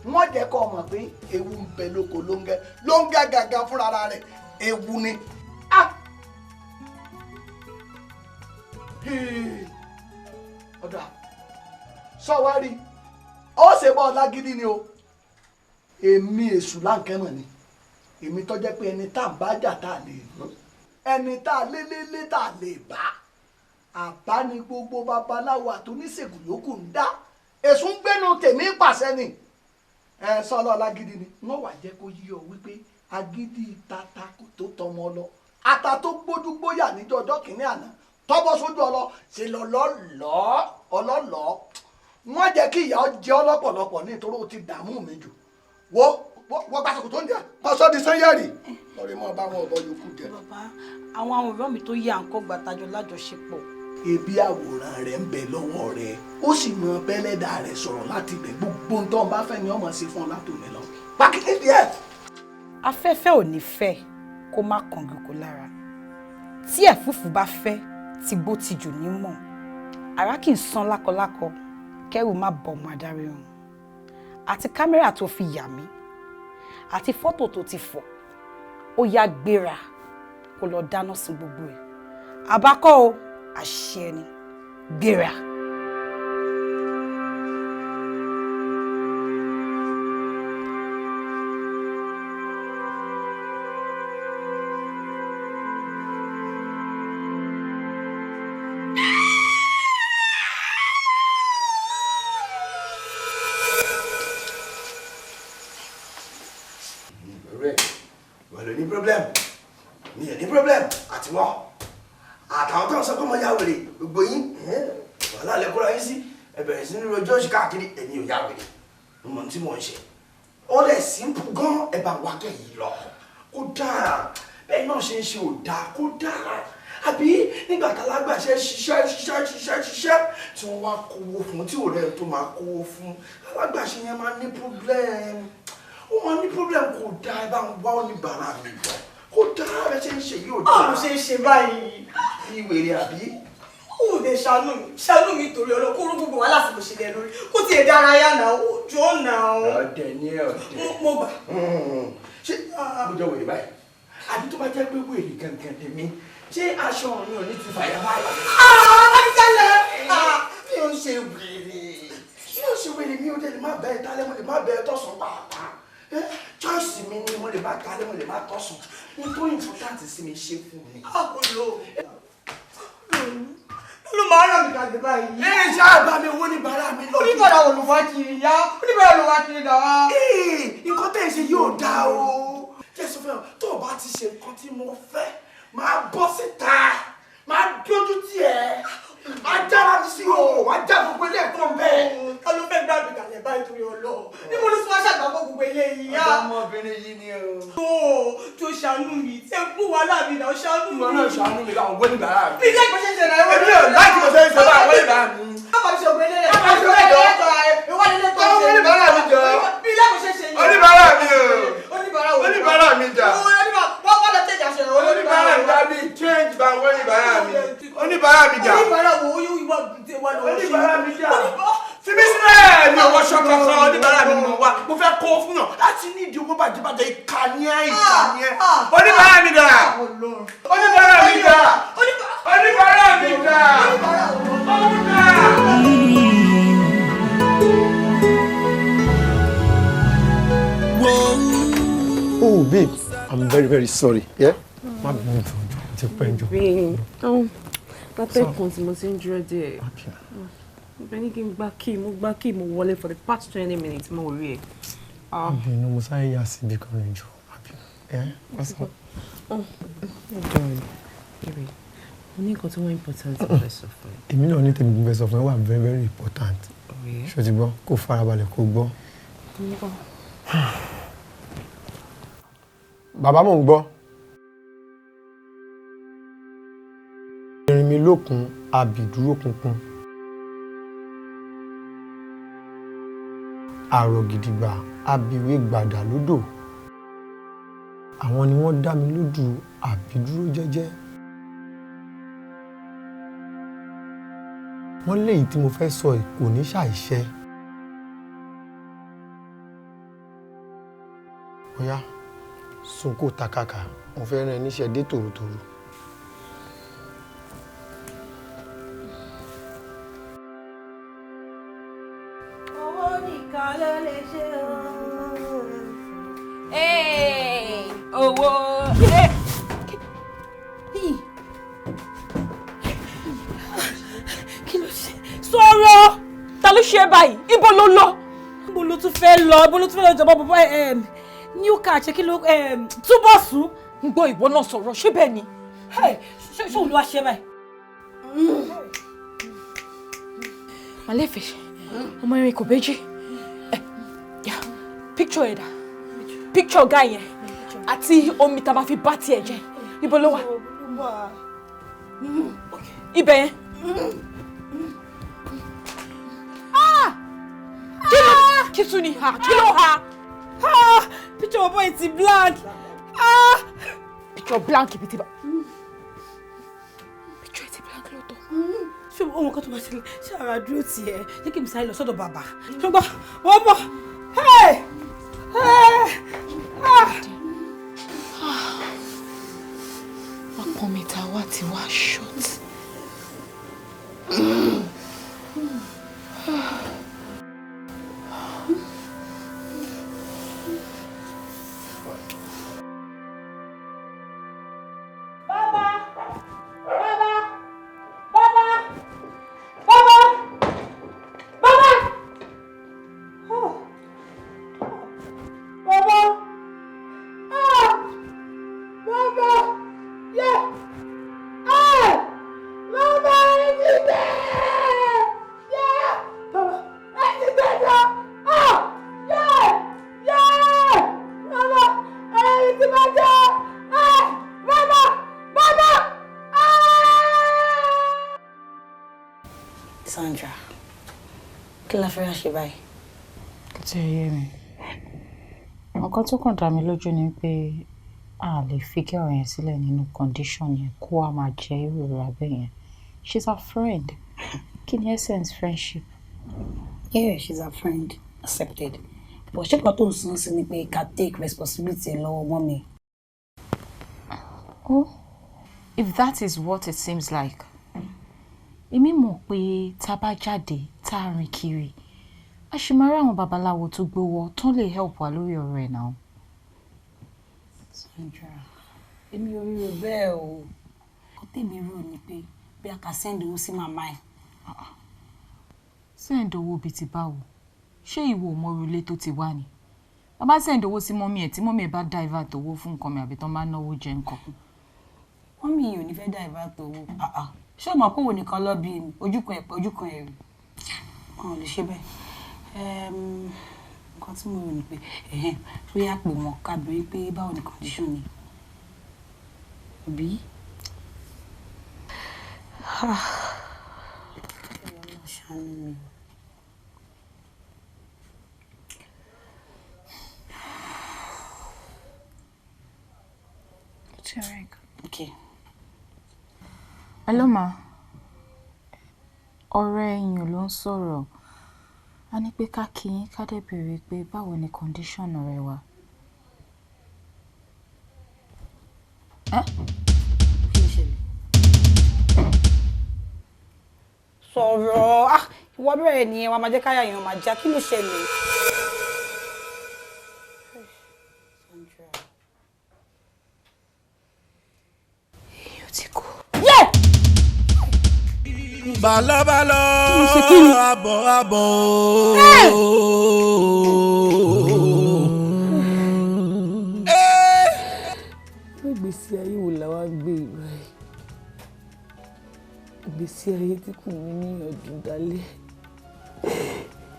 Wọ́n jẹ́ kó mọ̀ pé ewu ń bẹ lóko lóńgẹ́ lóńgẹ́ gangan fúnra rẹ̀ ewu ni. Ọ̀dà sọ wá rí, ó ṣe bọ́ ọlágídí ni o. Èmi èṣù láǹkẹ́mọ̀ ni èmi, tó jẹ́ pé ẹni tá à ń bá jà tá à lè mú, ẹni tá a lé lé lé tá a lè bá, àbá ni gbogbo babaláwo àtúníṣègùn yòókù ń dá. Èṣù ń gbénu tèmi pàṣẹ ni. Ẹ sọlọ lágídí ni wọ́n wà, jẹ́ kó yí ọ wípé agídí tata kò tó tọmọ lọ, ata tó gbójú gbóyà níjọ́ ọjọ́ kìíní àná tọ́bọ́ sójú ọlọ ṣe lọ́lọ́lọ́ ọlọ́lọ́. Wọ́n jẹ́ kí ìyà ọ jẹ ọ́ lọ́pọ̀lọpọ̀ nítorí ó ti dààmú mi jù. Wo Wọ́n gbà sọ̀kò tó ń jẹ kọ́sọ́ di sanyẹ̀rì lọ́ọ́ rí mọ́ bá wọn ọ̀bọ yòókù jẹ. Bàbá, àwọn àwòrán mi tó yà ń kọ́ gbàtàjọ lájọṣepọ̀. Ebi àwòrán rẹ̀ ń bẹ lọ́wọ́ rẹ̀, ó sì mọ bẹ́lẹ́dà rẹ̀ sọ̀rọ̀ láti ibẹ̀. Gbogbo ń tọ́ bá fẹ́ ni ọmọ sí fún ọ látòmí lọ. Pákíní díẹ̀. Afẹ́fẹ́ ò ní fẹ́ kó má kàngi kó lára. Tí ẹ̀fúùfù bá fẹ́, tìgbó tijù ní mọ̀. Àrá kì í sán lákọlákọ, kẹ́rù má bọ̀ ọmọ adarí ọ̀hún. Àti kámẹ́rà tó fi yà mí, àti fọ́tò tó ti fọ̀, ó yá gbéra kó lọ dáná sun gbogbo ẹ̀. Àbákọ́ o, àṣẹ ni, gbéra. Ọ̀rẹ́, wọ́n ló ní problem, mi ò ní problem àti wọ́n àtàwọn tó ń sọ pé mo ya wèrè gbogbo yín wàhálà lẹ́kọ́ra yín sí. Ẹ bẹ̀rẹ̀ sí ní rojọ́ oṣù káàkiri. Èmi ò ya wèrè, mo mọ̀ tí mò ń ṣe. Ó lẹ̀ simple gan. Ẹ bá wá kẹ́ yìí lọ kó dáa. Bẹ́ẹ̀ náà ṣe ń ṣe ò dáa, kó dáa. Àbí nígbà tá alágbàṣe ṣiṣẹ́ ṣiṣẹ́ ṣiṣẹ́ ṣiṣẹ́ tí wọ́n wá kówó fún, tí òrẹ́ tó máa kówó fún alágbàṣe yẹn máa ní problem, ó máa ní problem. Kò dáa. Ẹ bá ń wá oníbàárà mi lọ, kò dáa. Bẹ́ẹ̀ ṣe ń ṣe yìí ò dáa. Báwo ṣe ń ṣe báyìí? Bí wèrè àbí? Ó lè ṣàánú mi, ṣàánú mi torí ọlọ́ kó rú gbogbo wàhálà tí mo ṣe lẹ lórí. Kó tiẹ̀ dárayá náà, ó jọ náà. Ọ̀dẹ̀ ni ọ̀dẹ̀. Mo gbà. Ṣé mo jọ wèrè báyìí? Àbí tó bá jẹ́ pé wèrè gangan lèmi, ṣé aṣọ mi ò ní ti fàyà báyìí? Àbíkálẹ̀! Mi ò ṣe wèrè. Mi ò ṣe wèrè, mi ò dé lè má bẹ́ẹ̀ tálẹ́, mo lè má bẹ́ẹ̀ tọ̀sán pàápàá. Choice mi ni mo lè má talẹ́, mo lè má tọ̀sán. Nítorí important sí mi ṣe fún mi. Àbúrò ló máa rà mí kalẹ̀ báyìí. Ẹ ṣáà bá mi wó ní bàrà mi lọ. Oníbàárà wo ló wá kiri yá? Oníbàárà ló wá kiri dà wá. Nǹkan tẹ̀ ń ṣe yóò dáa o. Jẹ́ sọ fún ẹ, tó o bá ti ṣe nǹkan tí mo fẹ́, máa bọ́ síta, máa dójú tì ẹ́, máa jára mi sí o, máa já gbogbo ilé ẹ̀kọ́ bẹ́ẹ̀. Ta ló fẹ́ gbà mí kalẹ̀ báyìí torí ọlọ́? Níbo ló ti wá ṣàgbàgbọ́ gbogbo eléyìí yá? Ọ̀dọ́mọbìnrin yìí ni o. Tó ṣàánú mi, tẹ kú wàhálà mi náà, ṣàánú mi. Ìwọ náà ṣàánú mi láwọn wẹ́lì bàrà mi. Mi ilé ìgbésẹ̀ ṣe náà. Èmi ò láti mo ṣe ń ṣe bá wẹ́lì bàrà mi. Báwo ni ṣe ògbé lélẹ̀? Báwo ni ṣe ògbé lélẹ̀? Oníbàárà mi jọ. Mi ilé ìgbésẹ̀ ṣe yìí. Oníbàárà mi o. Oníbàárà wo? Oníbàárà mi jà. Wọ́n wọ́n lọ tẹ̀jà ṣe Oníbàárà mi jà bí change bá oníbàárà mi. Oníbàárà mi jà. Oníbàárà wo? Oyún ìwọ wà lọ́wọ́ ṣe. Oníbàárà mi jà. Fi mí sílẹ̀, mi ò wọṣọ kankan. Oníbàárà mi mọ̀ wá. Mo fẹ́ kó fún yàn láti ní ìdí owó bàjẹ́bàjẹ́. Ìkànnì ẹ̀, ìkànnì ẹ̀. Oníbàárà mi dà. Oníbàárà mi dà. Oníbàárà mi dà. Òun dà. Oh, babe, I'm very, very sorry. Yeah? Má bínú jọ̀ọ́, ti pẹ́ jù. Babe, látẹ̀kùn tí mo ti ń dúró dé. Ibẹ̀ ní kí n gbá kí mo gbá kí mo wọlé for the past 20 minutes, mo rí ẹ. Má bínú, mo sáré yà síbi kan rìn jù. Má bínú. Yeah? What's up? Oh, darling, baby, mo ní nǹkan tí wọ́n important mo fẹ́ sọ fún ẹ. Èmi náà ní tèmi mo fẹ́ sọ fún ẹ, wà very, very important. Oh, Ṣé o ti gbọ́? Kó farabalẹ̀ kó gbọ́. Mo gbọ́. Bàbá, mò ń gbọ́. Irin mi lókun, abìdúró kunkun. Àrọ̀ gidigba, abìwé gbàdà lódò. Àwọn ni wọ́n dá mi lódù àbídúró jẹ́jẹ́. Wọ́n léyìí tí mo fẹ́ sọ yìí kò ní ṣàìṣẹ. Bóyá sùn kó takaka, mo fẹ́ rán ẹ níṣẹ́ dé tòrótòró. Owó nìkan ló lè ṣe o. Hey, owó. Kí ló ṣe? Sọ̀rọ̀! Ta ló ṣe báyìí? Ibo ló lọ? Ibo ló tún fẹ́ lọ? Ibo ló tún fẹ́ lọ jọ̀bọ̀ bọ̀bọ̀ new car ṣe kí ló túbọ̀ sùn? Ń gbọ́, ìwọ náà sọ̀rọ̀, ṣé bẹ́ẹ̀ ni? Ṣé òun ló wá ṣe báyìí? Màlẹ́fẹ̀, ọmọ irin kò méjì. Picture ẹ̀ dà. Picture guy yẹn àti omi tá a máa fi bá tiẹ̀ jẹ́. Ibo ló wà? Ibẹ̀ yẹn. Kí ló kí tún ni ha? Kí ló ha? Picture ọ̀bọ yìí ti blank. Picture blank ibi tí bá. Picture ti blank lóòótọ́. Ṣé ohun kan tó bá ṣẹlẹ̀ ṣé ara dúró tiẹ̀ jẹ́ kí n sáré lọ sọ́dọ̀ bàbá? Ṣùgbọ́n wọ́n bọ̀. Apọ̀n mi ta wá ti wá short. Sandra, kí la fẹ́ ṣe báyìí? Kò tí ì yé mi. Nǹkan tó kàn dá mi lójú ni pé a lè fi girl yẹn sílẹ̀ nínú condition yẹn kó a máa jẹ ìrora bẹ́ẹ̀ yẹn. She's our friend. Kí ni essence friendship? Yeah, she's our friend. Accepted. But ṣé kan tó ń sún sí ni pé ká take responsibility lọ́wọ́ mummy? Oh, if that is what it seems like. Èmi mọ̀ pé tá a bá jáde tá a rìn kiri, a ṣì máa rí àwọn babaláwo tó gbówó tán lè help wa lórí ọ̀rọ̀ ẹ̀ náà. Sandra, èmi ò ríro bẹ́ẹ̀ o. Kó tèmi rò ní pé bí a kà send owó sí màmá ẹ̀. Send owó bíi ti báwo? Ṣé ìwọ ò mọ irú ilé tó ti wá ni? Bàbá send owó sí mummy ẹ̀ tí mummy ẹ̀ bá divert owó fún nǹkan mi àbí tán bá náwó jẹ nǹkan. Mummy ò ní fẹ́ divert owó. Ṣé o mọ̀ pé òun nìkan lọ bí ojúkan ẹ̀pẹ́ ojúkan ẹ̀rù? Wọn ò lè ṣe bẹ́ẹ̀. Nǹkan tí mo rò ní pé bóyá pè wọ́n ká béèrè pé báwo ni condition ni. Àbí? Ṣàánú mi. Okay. Hello ma. Ọ̀rẹ́ ẹ̀yin ló ń sọ̀rọ̀. A ní pé ká kí yín ká dẹ̀ béèrè pé báwo ni condition ọ̀rẹ́ wa. Sọ̀rọ̀ ìwọ bẹ̀rẹ̀ nìyẹn wàá máa jẹ́ káyà èèyàn máa já kí ló ṣẹlẹ̀? Èèyàn ti kú. Balọ́balọ́ abọ̀ abọ̀ Ìgbésí ayé wo làwa ń gbé ìgbà yìí? Ìgbésí ayé tí kò ní níyànjú dálé.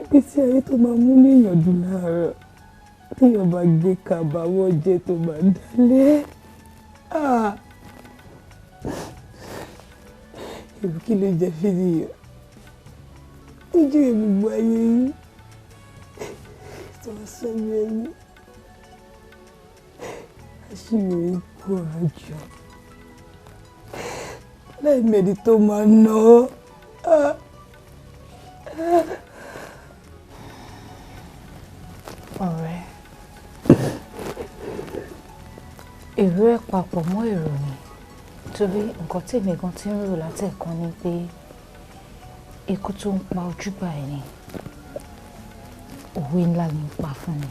Ìgbésí ayé tó máa mú níyànjú láàárọ̀. Téèyàn bá gbé kàbáwọ́ jẹ tó máa dálé. Èrò kí ló jẹ fídíò? Ojú ẹ̀ gbogbo ayé yìí. Tó wá sọ mí ẹni. Àṣírí ikú ọ̀rọ̀ jọ. Láì mẹ́ni tó máa ná ọ́. Ọ̀rẹ́, èrò ẹ̀ papọ̀ mọ́ èrò mi torí nǹkan tí èmi gan ti ń rò látẹ̀kan ni pé ikú tó ń pa ojúgbà ẹni òwe ńlá ni ń pa fún mi.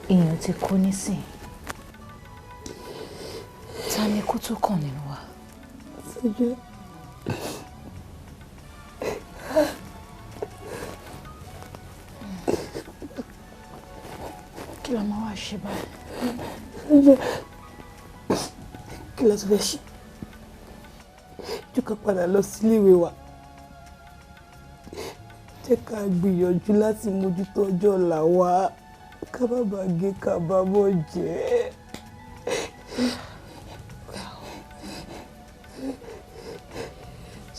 Èèyàn ti kú nísìn, ta ni ikú tó kàn nínú wa? Sọjọ́. Kí la máa wá ṣe báyìí? Sọjọ́. Kí la tún fẹ́ ṣe? Jẹ́ ká padà lọ síléèwé wa. Jẹ́ ká gbìyànjú láti mójútó ọjọ́ ọ̀la wa. Ká má bàa gé kábàámọ̀ jẹ́.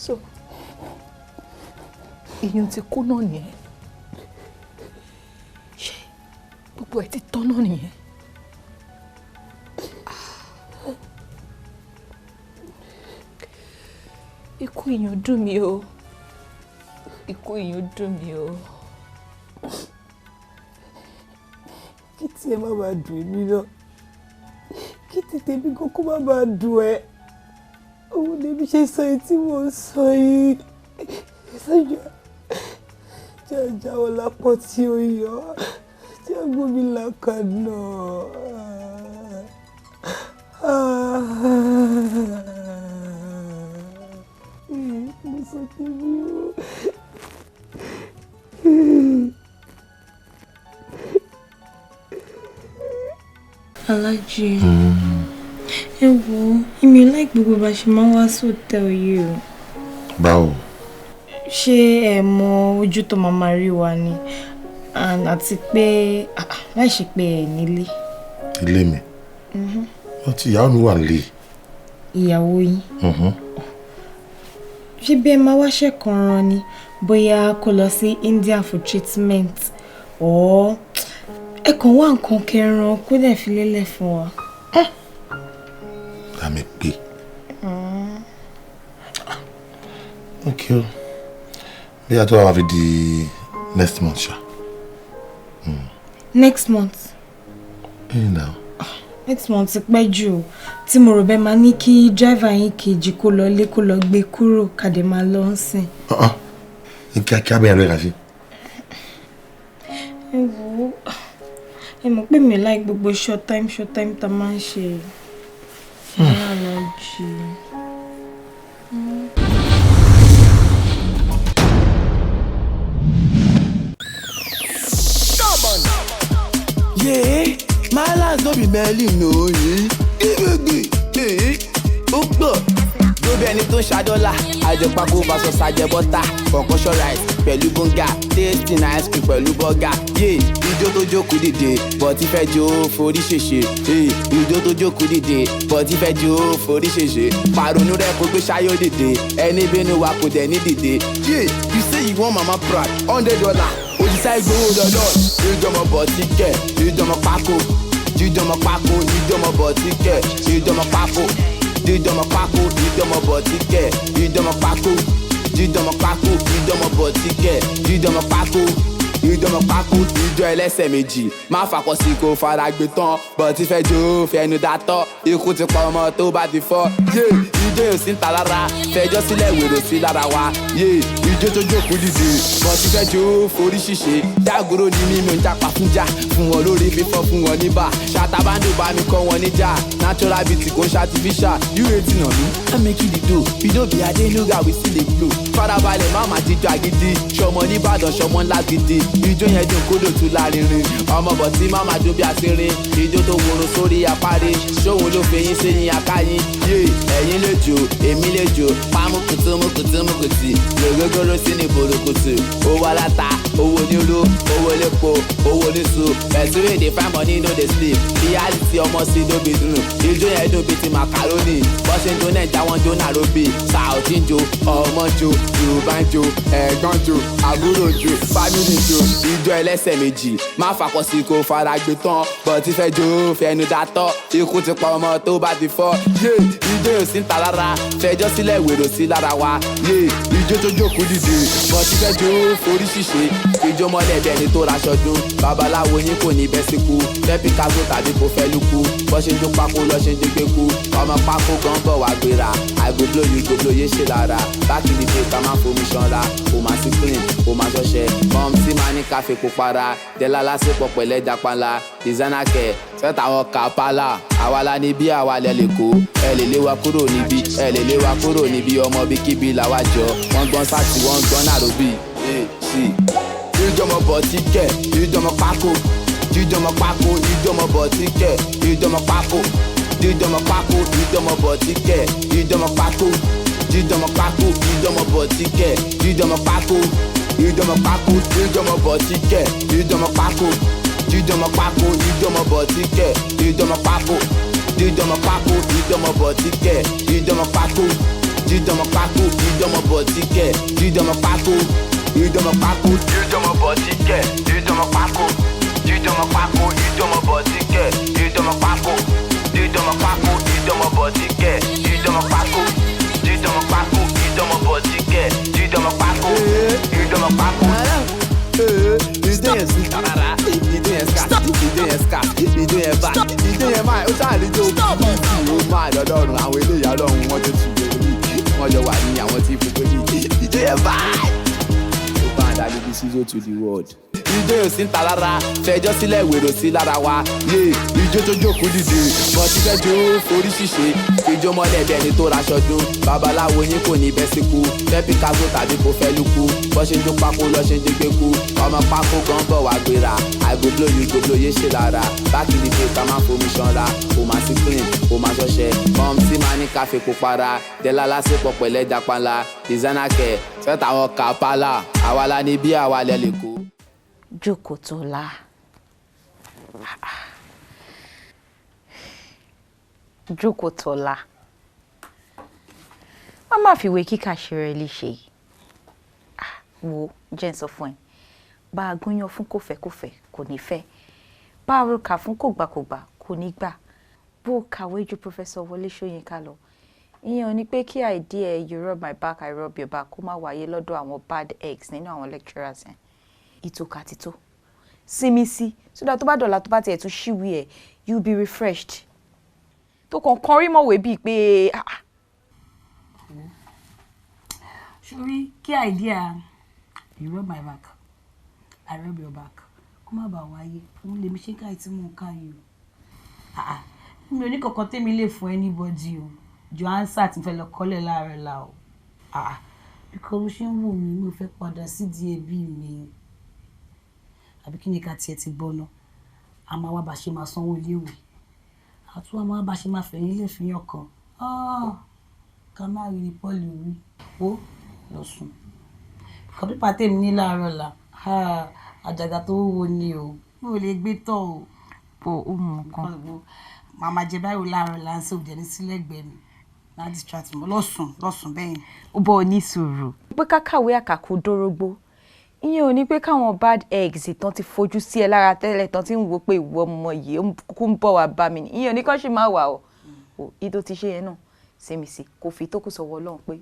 So, èèyàn ti kú náà nìyẹn. Ṣé gbogbo ẹ̀ ti tán náà nìyẹn? Ikú èèyàn dùn mí o. Ikú èèyàn dùn mí o. Kí tiẹ̀ má bàa dùn èmi náà, kí tètè mi gan kó má bàa dùn ẹ́. Òun lèmi ṣe sọ èyí tí mò ń sọ yìí. Sọ́jà jẹ́ àjáwọ́ lápọ̀ tí ó yọ, jẹ́ gbómi làkànà. Mo sọ tèmi o. Alájí, ẹ wo, èmi ò like gbogbo bá ṣe máa ń wá sí hòtẹ́ẹ̀lì yìí o. Báwo? Ṣé ẹ mọ ojú tó máa máa rí wa ni? And àti pé láì ṣe pé ẹ nílé. Ilé mi? Wọ́n ti ìyàwó mi wà nílé. Ìyàwó yín? Ṣé bí ẹ máa wáṣẹ́ kan rán ni? Bóyá kó lọ sí India for treatment or ẹ kàn wá nǹkan kẹran kó dẹ̀ fi lélẹ̀ fún wa. Àmì pé. Ok o. Bí a tó wà fi di next month ṣá. Next month? Hey now. Next month ti pẹ́ jù o. Tí mo rò bẹ́ẹ̀ máa ní kí driver yín kejì kó lọ lé kó lọ gbé kúrò kàdé máa lọ ń sìn. Ní kíákíá bẹ́ẹ̀ ló yẹ ká ṣe. Ẹ wo, ẹ mọ̀ pé mi like gbogbo short time short time tá a máa ń ṣe. Alájí. Yeah, my life no be Merlin no. Gbígbégbé, ó gbọ̀. Lóbi ẹni tó ń ṣàdọ́là, àjẹpákó versus àjẹbọ́tà, concoction rice pẹ̀lú bóńgà, tasty na ice cream pẹ̀lú bọ́gà. Yé, ijó tó jókòó dìde, bọ̀tí fẹ́ jó forí ṣèṣe. Ijó tó jókòó dìde, bọ̀tí fẹ́ jó forí ṣèṣe. Pàrònú rẹ̀ kó gbé ṣáyó dìde, ẹni bínú wa kò dẹ̀ ní dìde. Yé, you say you want mama proud, $100. Òṣìṣẹ́ ìgbowó lọ́lọ́, ìjọmọ bọ̀tí kẹ̀, ìjọmọ pákó, ìjọmọ pákó, ìjọmọ bọ̀tí kẹ̀, ìjọmọ pákó, ìjọmọ pákó, ìjọmọ bọ̀tí kẹ̀, ìjọmọ pákó, ìjọmọ pákó, ìjọmọ bọ̀tí kẹ̀, ìjọmọ pákó, ìjọmọ pákó, ìjọ ẹlẹ́sẹ̀ méjì, má fàkọsí kó fara gbé tán, bọ̀tí fẹ́ jó fẹnu dátọ́, ikú ti pa ọmọ tó bá ti fọ́, yé, ijó yóò sí ń ta lára, fẹjọ́ sílẹ̀ wèrò sí lára wa, yé, ijó tó jókòó dìde, bọ̀tí fẹ́ jó forí ṣìṣe, dágòrò ní mímú ń jápa fún já, fún wọn lórí fífọ́ fún wọn níbà, ṣàtàbándò bá mi kọ́ wọn níjà, natural beauty kò ń ṣàtìfíṣà, you wetin on me, I make you the do, you no be Adenuga we still dey blow, farabalẹ̀ má má jíjọ agídí, ṣọmọ nìbàdàn ṣọmọ ńlá gidi, ijó yẹn dùn kódò tún lárinrin, ọmọ bọ̀tí má má dún bí asinrin, ijó tó woro sórí apárí, ṣóhun ló fi yín sí akáyín, yé, ẹ̀yin lè jò, èmi lè jò, pámúkùtù múkùtù múkùtì, lògógóró sí ní bòròkùtù, owó aláta, owó onírú, owó elépo, owó oníṣu, ẹ̀sùn èdè fine money no dey sleep, reality ọmọ sí no be dùn, ijó yẹn dùn bíi ti macaroni, bó ṣe ń jó Naija wọ́n jó Nairobi, Saudi ń jó, ọmọ ń jó, Yorùbá ń jó, ẹ̀gbọ́n ń jó, àbúrò ń jó, family ń jó, ijó ẹlẹ́sẹ̀ méjì, má fàkọsí kó fara gbé tán, bọ̀tí fẹ́ jó fẹnu dátọ́, ikú ti pa ọmọ tó bá ti fọ́, yé, ijó yóò sí ń ta lára, fẹjọ́ sílẹ̀ wèrò sí lára wa, yé, ijó tó jókòó dìde, bọ̀tí fẹ́ jó forí ṣìṣe, ijó mọ́lẹ̀ bí ẹni tó raṣọ dún, babaláwo yín kò ní bẹ́ síkú, fẹ́ Picasso tàbí kò fẹ́ lukú, bọ́ ṣe ń jó pákó lọ́ ṣe ń jó gbékú, ọmọ pákó gan bọ̀ wá gbéra, I go blow you go blow yé ṣe lára, back in the day ká máa fomi ṣanra, kò máa sí cream, kò máa ṣọṣẹ, mọ́mísí máa ní káfí pupa ra, dẹ́lá lásìkò pẹ̀lẹ́ japanla, designer kẹ̀, sẹ́tà àwọn kàpálà, àwa la ní bí àwa lẹ lè kó, ẹ lè lé wa kúrò níbí, ẹ lè lé wa kúrò níbí, ọmọ bíkíbi làwa jọ, wọ́n gbọ́n sáàtì, wọ́n gbọ́n Nairobi, sí. Ìjọmọ bọ̀tí kẹ̀, ìjọmọ pákó, ìjọmọ pákó, ìjọmọ bọ̀tí kẹ̀, ìjọmọ pákó, ìjọmọ pákó, ìjọmọ bọ̀tí kẹ̀, ìjọmọ pákó, ìjọmọ pákó, ìjọmọ bọ̀tí kẹ̀, ìjọmọ pákó, ìjọmọ pákó, ìjọmọ bọ̀tí kẹ̀, ìjọmọ pákó, Jíjọmọ pákó, jíjọmọ bọ̀tí kẹ̀, jíjọmọ pákó, jíjọmọ pákó, jíjọmọ bọ̀tí kẹ̀, jíjọmọ pákó, jíjọmọ pákó, jíjọmọ bọ̀tí kẹ̀, jíjọmọ pákó, jíjọmọ pákó, jíjọmọ bọ̀tí kẹ̀, jíjọmọ pákó, jíjọmọ pákó, jíjọmọ bọ̀tí kẹ̀, jíjọmọ pákó, jíjọmọ pákó, jíjọmọ bọ̀tí kẹ̀, jíjọmọ pákó, jíjọmọ pákó, jíjọmọ bọ̀tí kẹ̀, jíjọmọ pákó, jíjọmọ pákó. Ìjọ yẹn sí rárá, ìjọ yẹn ská, ìjọ yẹn ská, ìjọ yẹn bá, ìjọ yẹn máa, ó sáà níjó ó máa lọ́dọ̀ọ̀rùn àwọn eléyà ọlọ́run wọn tó ti gbèrú mi, wọ́n jọ wà ní àwọn tí fún pé ìjọ yẹn bá. Ó bá ń dájú bí season to the world. Ijó yóò sí ń ta rárá, fẹjọ́ sílẹ̀ wèrò sí lára wa. Yé ijó tó jókòó dìde, bọ́tí fẹ́ jó forí ṣìṣe. Ijó mọ́lẹ̀ bí ẹni tó raṣọ dún. Babaláwo yín kò ní bẹ́ síkú. Fẹ́ Picasso tàbí kò fẹ́ lukú. Bọ́ ṣe ń jó pákó lọ́ ṣe ń jó gbékú. Ọmọ pákó gan bọ̀ wá gbéra. I go blow you go blow yé ṣe lára. Back in the day ká máa fomi ṣanra. Kò máa sí cream, kò máa ṣọṣẹ. Mọ̀mísí máa ní káfí kó para. Dẹ́lá lásìkò pẹ̀lẹ́ japanla. Designer kẹ̀, fẹ́ tàwọn kàpálà. Àwa la ní bí àwa lẹ lè kó. Jókòtọ́lá, Jókòtọ́lá, má má fìwé kíkà ṣe rẹ léṣe. Wo jẹ́ ń sọ fún ẹ, bá a gúnyán fún kòfẹ́kòfẹ́ kò ní fẹ́, bá a rúkà fún kògbàkògbà kò ní gbà, bó o kàwé ju Professor Wọlé Ṣóyínká lọ, ìyẹn ò ní pé kí idea you rub my back I rub your back kó má wáyé lọ́dọ̀ àwọn bad eggs nínú àwọn lecturers yẹn. Ìtòkà tító sinmi sí so that tó bá dọ̀la tó bá tiẹ̀ tún ṣíwì ẹ̀, you be refreshed. Tó kàn kan rí mọ̀wé bíi pé ah. Sori kí idea you rub my back I rub your back kó má bàa wáyé, òun lèmi ṣe ń ká ìtí mò ń ká yìí o. Mi ò ní kankan tèmi lè fún anybody o, jọ answer tí mo fẹ́ lọ kọ́lẹ̀ láàárọ̀ la o. Because bó ṣe ń wò mí, mi ò fẹ́ padà sídìí ẹbí mi. Àbí kí ni ká tiẹ̀ ti gbọ́ ná? A máa wá bá ṣe máa sanwó iléèwé. Àtúwà máa wá bá ṣe máa fẹ̀yìn lè fi yàn kan. Ká má rí ni Paul wí. Ó lọ sùn. Kọ́ pípa tèmi ní láàárọ̀ la. Àjàgà tó wúwo ni o. Mi ò lè gbé tọ̀ o. Bò ó mú nǹkan. Màmá jẹ báyìí láàárọ̀ la ń ṣe òjẹ́ ní sílẹ̀gbẹ́ mi. Má distract mi. Lọ sùn, lọ sùn bẹ́ẹ̀ yẹn. Ó bọ́ ọ ní sùúrù. Pé ká kàwé àkàkù dórógbó. Ìyẹn ò ní pé káwọn bad eggs tán ti fojú sí ẹ lára tẹ́lẹ̀ tán ti ń wo pé ìwọ ọmọ yìí ó kúkú ń bọ̀ wá bá mi ni. Ìyẹn ò ní kán ṣì máa wà o. Ìdó ti ṣe yẹn náà, sinmi sí, kò fi tó kù sọ́wọ́ Ọlọ́run pé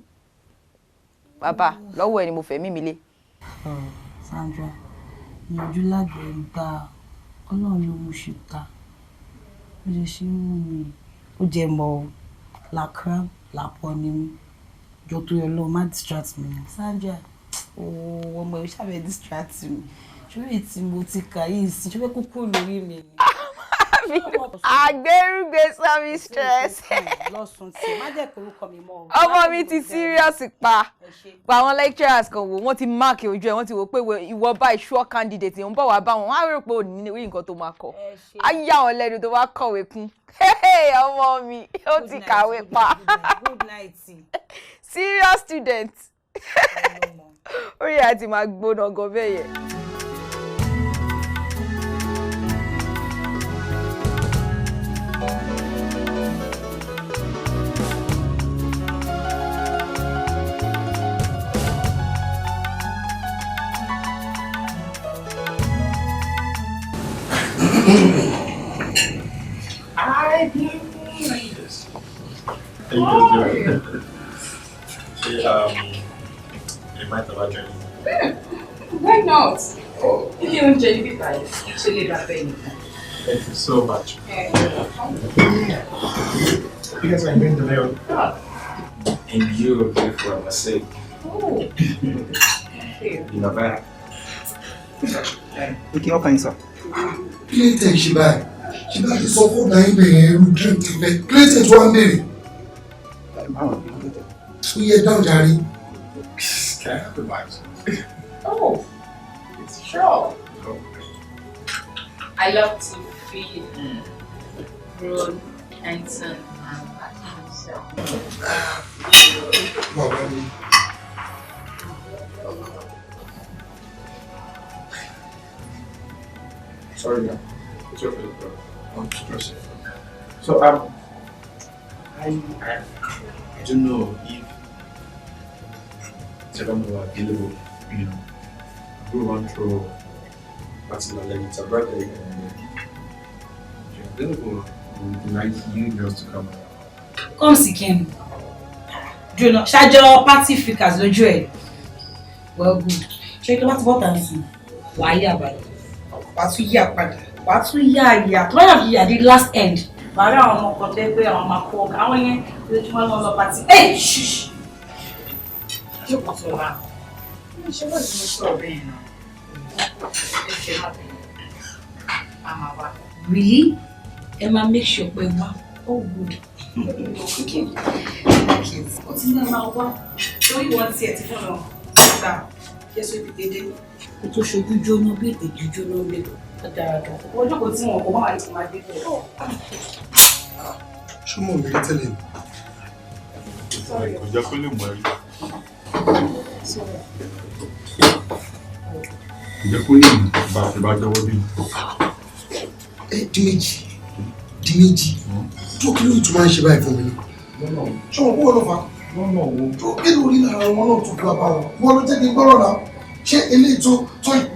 bàbá lọ́wọ́ ẹ ni mo fẹ́ mímí lé. Sandra, ìyànjú lágbẹ̀ẹ́ ń gbà Ọlọ́run ló mú ṣùtà. Ó jẹ́ ṣé ń mú mi. Ó jẹ́ mọ́ o, làkàrà làpọ̀ ni mí. Jọ tó yọ lọ, má distract mi. Sandra, ooo, ọmọ yìí ṣàbẹ̀ distract mi. Ṣé tí mo ti kà yìí sí, ṣé fẹ́ kúkú lórí mi ni? Àgbérúgbé sọmi stress. Lọ́sùn tí má jẹ́ kó orúkọ mi mọ́ o. Ọmọ mi ti serious pa. Pa àwọn lecturers kan wò, wọ́n ti mark ojú ẹ̀, wọ́n ti wò pé ìwọ báyìí sure candidate ń bọ̀ wá bá wọn. Wọ́n á rò pé ò ní rí nǹkan tó máa kọ. Á yà wọ́n lẹ́nu tó bá kọ̀wé kún. Ọmọ mi, ó ti kàwé pa. Good night. Serious student. Orí ẹ̀ ti máa gbóná gan bẹ́ẹ̀ yẹn. I do. Yes. How you guys doing? Hey, you might have drink. Why not? Ilé oúnjẹ níbí báyìí ṣe lè dàbẹ́ nìkan. Thank you so much. You guys are enjoying the meal. And you are beautiful, I must say. Oh, thank you. You're not bad. Okay, how can you, sir? Kí ló tẹ̀ ṣe báyìí? Ṣé bá ti sọ fún ọ̀gá yín bẹ̀rẹ̀ irú drink ti fẹ́? Kí ló tẹ̀ tí wọ́n ń béèrè? Ó yẹ dáhùn jàre. Can I have the vibes? Oh, sure. I love to feel grown, handsome, and happy myself. Bàbá mi. Sorry, man. Sorry for the problem. I'm stressing. So I don't know if Tevamo are available. You know, we want to party like it's a birthday, and if you're available, we would like you girls to come. Come see Ken. Jóná, ṣáájọ́ party freakers lójú ẹ̀. Well good. Ṣé kí wọ́n ti bọ́ta sí? Wàá yà báyìí. Wàá tún yà padà. Wàá tún yà yà. Tó bá yà fi yà dé last end. Wàá rí àwọn ọmọ kan tó yẹ pé àwọn máa kó ọkà. Àwọn yẹn lójúmọ́ lọ́wọ́ lọ party. Ẹ ṣíṣ. Jókòó tó la. Ṣé wọ́n ti mú sọ̀rọ̀ bẹ́ẹ̀ náà? Ẹ ṣe má bẹ̀rẹ̀. A máa wá. Really? Ẹ máa make sure pé wá. Oh good. Okay. Ó ti ní máa wá. Torí wọ́n tiẹ̀ ti fún wọn. Gbà Jésù ibi dédé. Kò tó ṣojú jóná bí ètè jóná lé. Ó dára gan. Wọ́n jókòó tí wọn kò má wà ní kò máa dé bẹ́ẹ̀. Ṣé mo rí tẹ́lẹ̀ ni? Kò jẹ́ kó lè mọ̀ ẹ́ rí. Kò jẹ́ kó lè mọ̀ bá a ti bá jọwọ́ bí. Ẹ di méjì tó kí ló tún máa ń ṣe báyìí fún mi ni? Ṣé wọn kó wọn lọ fà á? Tó kí ló rí lára wọn náà tó fi wá bá wọn? Wọn ló jẹ́ kí n gbọ́rọ̀ náà. Ṣé eléyìí tó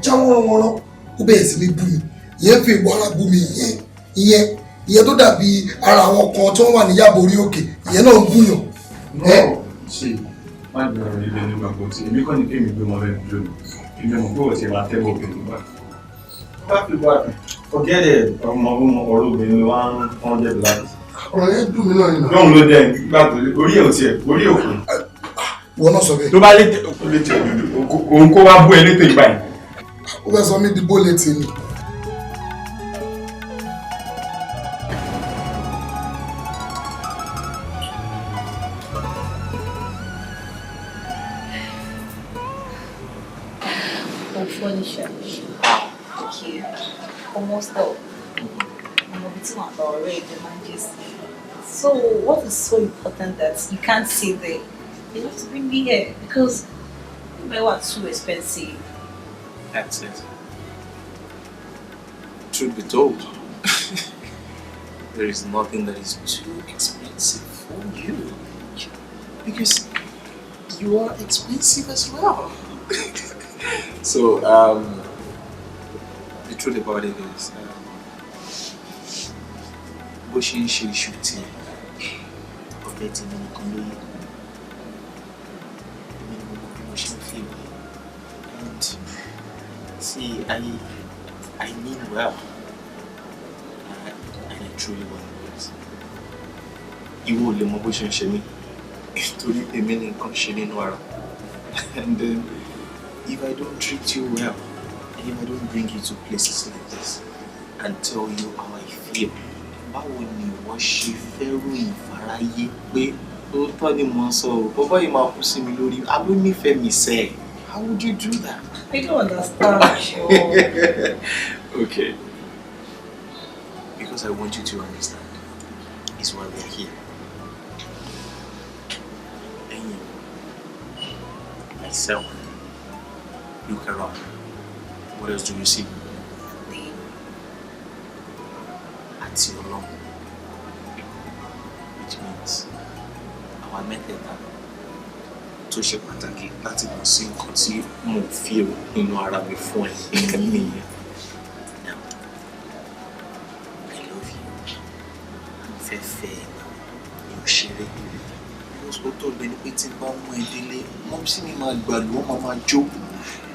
já wọ́n wọn lọ? Ó bẹ̀rẹ̀ sí ní bú mi. Ìyẹn fi ìwọ ara bú mi ìyẹn ìyẹn tó dàbí ara àwọn kan tó wà ní Yàbọ̀ orí òkè ìyẹn náà ń búyàn. Ṣe má gbọ́dọ̀ ilé nígbà kan tí èmi kọ́ ni kémi gbé mọ́ lẹ́nu jóni. Èmi mọ̀ pé òtí máa tẹ́wọ̀ obìnrin bá. Bá fi wá forget it ọmọ ọ̀rọ̀ obìnrin ló wá ń pọ́n jẹ̀bi láti. Ọ̀rọ̀ yẹn dùn mí náà nìyẹn. Lóhun ló dẹ̀ nígbà tó orí ẹ̀ ò tiẹ̀ orí ẹ̀ ò kù. Wọ́n náà sọ bẹ́ẹ̀. Tó bá lé tẹ̀ dúdú òun kó wá bú ẹ létè ìgbà yìí. Ó fẹ́ sọ mí di bó létí ni. Furniture. Okay. Almost up. I'm a bit already, So what is so important that you can't see there? You have to bring me here because they were too expensive. That's it. Truth be told, there is nothing that is too expensive for you. Because you are expensive as well. So, the truth about it is, bó ṣe ń ṣe iṣu tiẹ̀, ọ̀bẹ tí mi nìkan ló yẹ. Èmi ni mo mọ bí mo ṣe ń feel. And see, I mean well. And I truly want this. Ìwọ ò lè mọ bó ṣe ń ṣe mí, nítorí èmi ni nǹkan ṣe nínú ara. And then, if I don't treat you well, and if I don't bring you to places like this and tell you how I feel, báwo ni ìwọ ṣe fẹ́ ròyìn fáráyé pé òótọ́ ni mò ń sọ o, bọ́bọ́ yìí máa kú sí mi lórí, a ló nífẹ̀ẹ́ mi sẹ́ ẹ̀. How would you do that? I don't understand. Okay. Because I want you to understand is why we are here. And you, myself, look around. What else do you see? Àti Ọlọ́run. Which means àwa mẹ́tẹ̀ẹ̀ta tó ṣe pàtàkì láti mọ̀ sí nǹkan tí mo fi nínú ara mi fún ẹ nìyẹn. Now, I love you. Mo fẹ́ fẹ́ ẹ náà. Mi ò ṣeré. Because ó tó bẹ ni pé tí n bá mú ẹ délé, mọ́mísí mi máa gbàlú, wọ́n máa jó.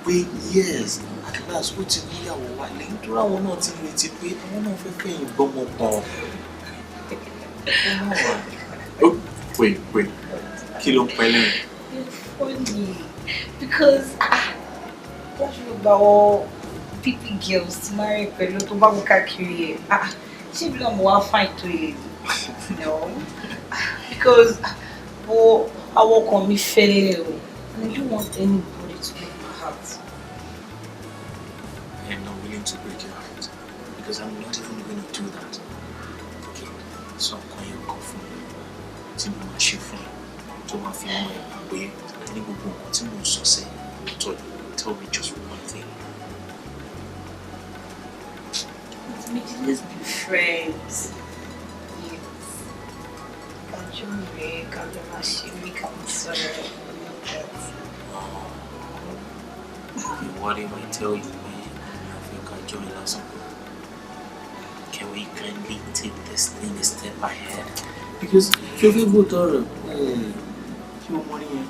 Pé yes, at last ó ti níyàwó wálé nítorí àwọn náà ti ń retí pé àwọn náà fẹ́ fẹ̀yìn gbọ́mọ pọ̀n. Oh, wait, wait. Kí ló ń pẹ́ lẹ́yìn? You're funny because wọ́n ṣe gba ọ pp girls ti marry pẹ̀lú tó bá mú káàkiri ẹ̀. Ṣé ibi náà mo wá fine tó yẹ? No, because àwọn ọkàn mi fẹ́lẹ́ o and I don't want anybody to break my heart. I am not willing to break your heart because I'm not even going to do that. Okay, so nǹkan yẹn kan fún mi tí mo máa ṣe fún ẹ tó máa fi mọ ẹ pé ní gbogbo nǹkan tí mo ń sọ sẹ́yìn òótọ́ ni. Tell me just one thing. Ọládìméjì, let's be friends. Yes. Kájọ rẹ̀, kájọ máa ṣe mí, ká máa sọ̀rọ̀, all of that. What if I tell you pé mi ò fẹ́ ká join lásán? Can we kindly take this thing a step ahead? Because ṣé o fẹ́ gbóòótọ́ rẹ̀? Ṣé o mọ ní yẹn?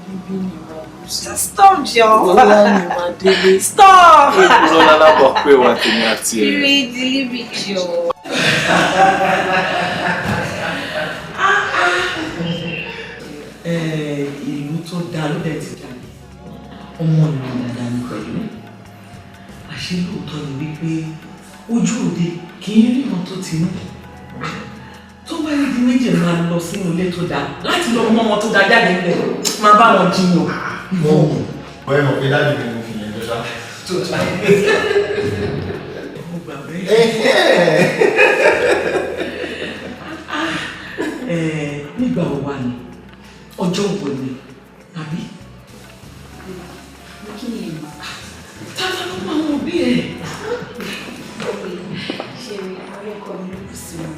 Níbí ni máa kú sí. Stop, jọ. Ọlá ni máa délé. Stop. Èkúrọ́ lálábọ̀ pé wà tèmi àti ẹ̀. Rí jọ. Ìlú tó dáa ló dẹ̀ ti jáde, ọmọ ìlú dáadáa ni pẹ̀lú. Àṣé lóòótọ́ ni wípé ojú òde kì í ríran tó tinú. Tó bá ní di méjì máa lọ sínú ilé tó dáa láti lọ mú ọmọ tó dáa jáde níbẹ̀, máa bá wọn jiyàn. Ọ̀rẹ́ mọ̀ pé dájú mi mo fi yẹn jọ ṣá. Tó tó mo gbà bẹ́ẹ̀. Nígbà wo wà ní ọjọ́ wo ni àbí? Kí ni èmi? Tata ló máa wọn bí ẹ. Ṣé mi àwọn ọkọ mi ló kù sí wọn?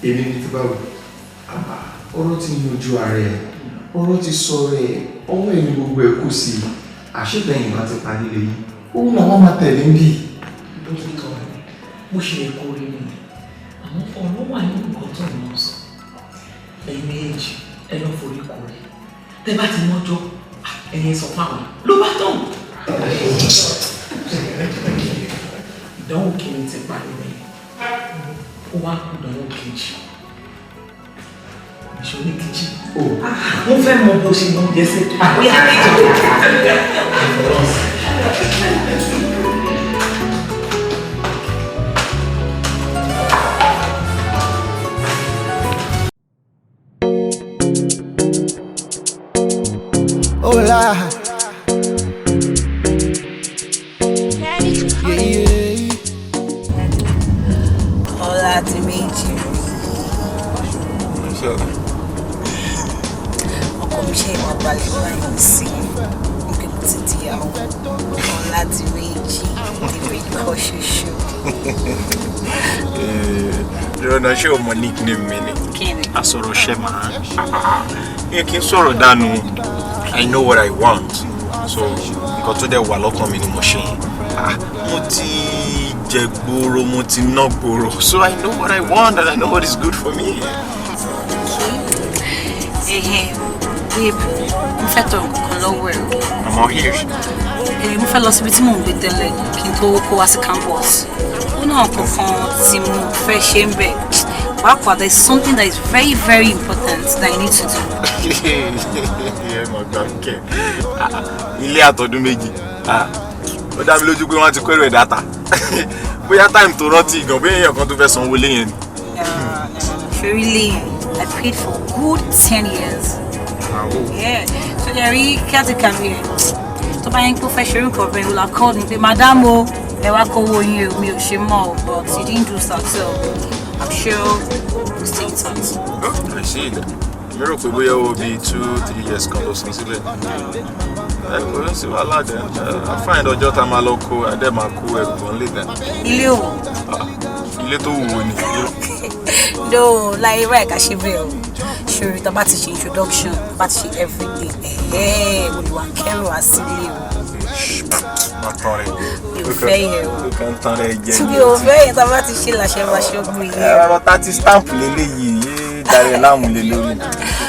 Èmi ni tí báwo. Ọ̀rọ̀ ti yanjú ara ẹ̀, ọ̀rọ̀ ti sọ rẹ̀, ọwọ́ ẹ̀ ni gbogbo ẹ̀ kù sí. Àṣetẹ̀yìn bá ti parí lè yí. Òun làwọn máa tẹ̀lé ń bì. Lóòótọ́ ni, mo ṣe lè kórè mi, àmọ́ ọ̀rọ̀ wà nínú nǹkan tó ń lọ sọ. Ẹ̀yin méjì ẹ lọ forí kórè. Tẹ́ bá ti mọ́jọ́, ẹ̀yin sọ fáwọn ló bá tán. Ìdánwò kìíní ti parí rẹ̀, ó wá kú ìdánwò kejì. Ìṣòro ní kejì. Mo fẹ́ mọ bó ṣe mọ oúnjẹ sí. Àbóyá kejì. Hola. Yeah, yeah. Ọládìméjì. Ọkọ mi ṣe ìwà balẹ̀ báyìí sí i pé mo ti di ìyàwó. Ọládìméjì, tèmi kọ́ ṣoṣo. Ìrọ̀nà ṣé o mọ nickname mi ni? Kí ni? Asọ̀rọ̀ ṣẹ́ máa. Mi kì í sọ̀rọ̀ dànù. I know what I want. So nǹkan tó dẹ̀ wà lọ́kàn mi ni mo ṣe yẹn. Mo ti jẹ gbòòrò, mo ti ná gbòòrò. So I know what I want and I know what is good for me. Babe, mo fẹ́ tọrọ nǹkan lọ́wọ́ ẹ̀. I'm all ears. Mo fẹ́ lọ síbi tí mò ń gbé tẹ́lẹ̀ kí n tó kó wá sí campus. Ó náà kankan tí mo fẹ́ ṣe ń bẹ̀. Pàápàá, there is something that is very very important that I need to do. Ẹ mọ̀ gbà ń kẹ́. Ilé àtọ̀dún méjì. Ó dá mi lójú pé wọ́n ti kó èrò ẹ̀ dáta. Bóyá táìmù tó rántí gan, bóyá èèyàn kan tó fẹ́ sanwó lé yẹn ni. Ṣorílẹ̀ yẹn, I paid for good 10 years. Yeah. So Jerry, caretaker mi yẹn, tó bá yẹn kó fẹ́ ṣerú nǹkan bẹ́ẹ̀, will have called me pé madam o, ẹ wá kówó yín o, mi ò ṣe mọ́ o, but he didn't do that, so I'm sure we stay in touch. I see. Mi rò pé bóyá owó bíi 2-3 years kan ló san sílẹ̀. Ẹ kò ní sí wàhálà dẹ̀. I find ọjọ́ tá a máa lọ kó adé máa kó ẹrù tó ń lè dẹ̀. Ilé o. Ilé tó wúwo ni. No, láyé báyìí ká ṣe bẹ́ẹ̀ o. Ṣòro tá a bá ti ṣe introduction, bá ti ṣe everything, ẹ̀ẹ́ olùwàkẹ́rù wá sílé o. Má tán rẹ̀. Mi ò fẹ́ yẹn o. Ó kàn ń tán rẹ̀ jẹ. Tí mi ò fẹ́ yẹn, tá a bá ti ṣe làṣẹ máa ṣe ogun yẹn. Ẹ̀rọ 30 stamp leléyìí, yé darí ẹ̀ láàmú lé lórí.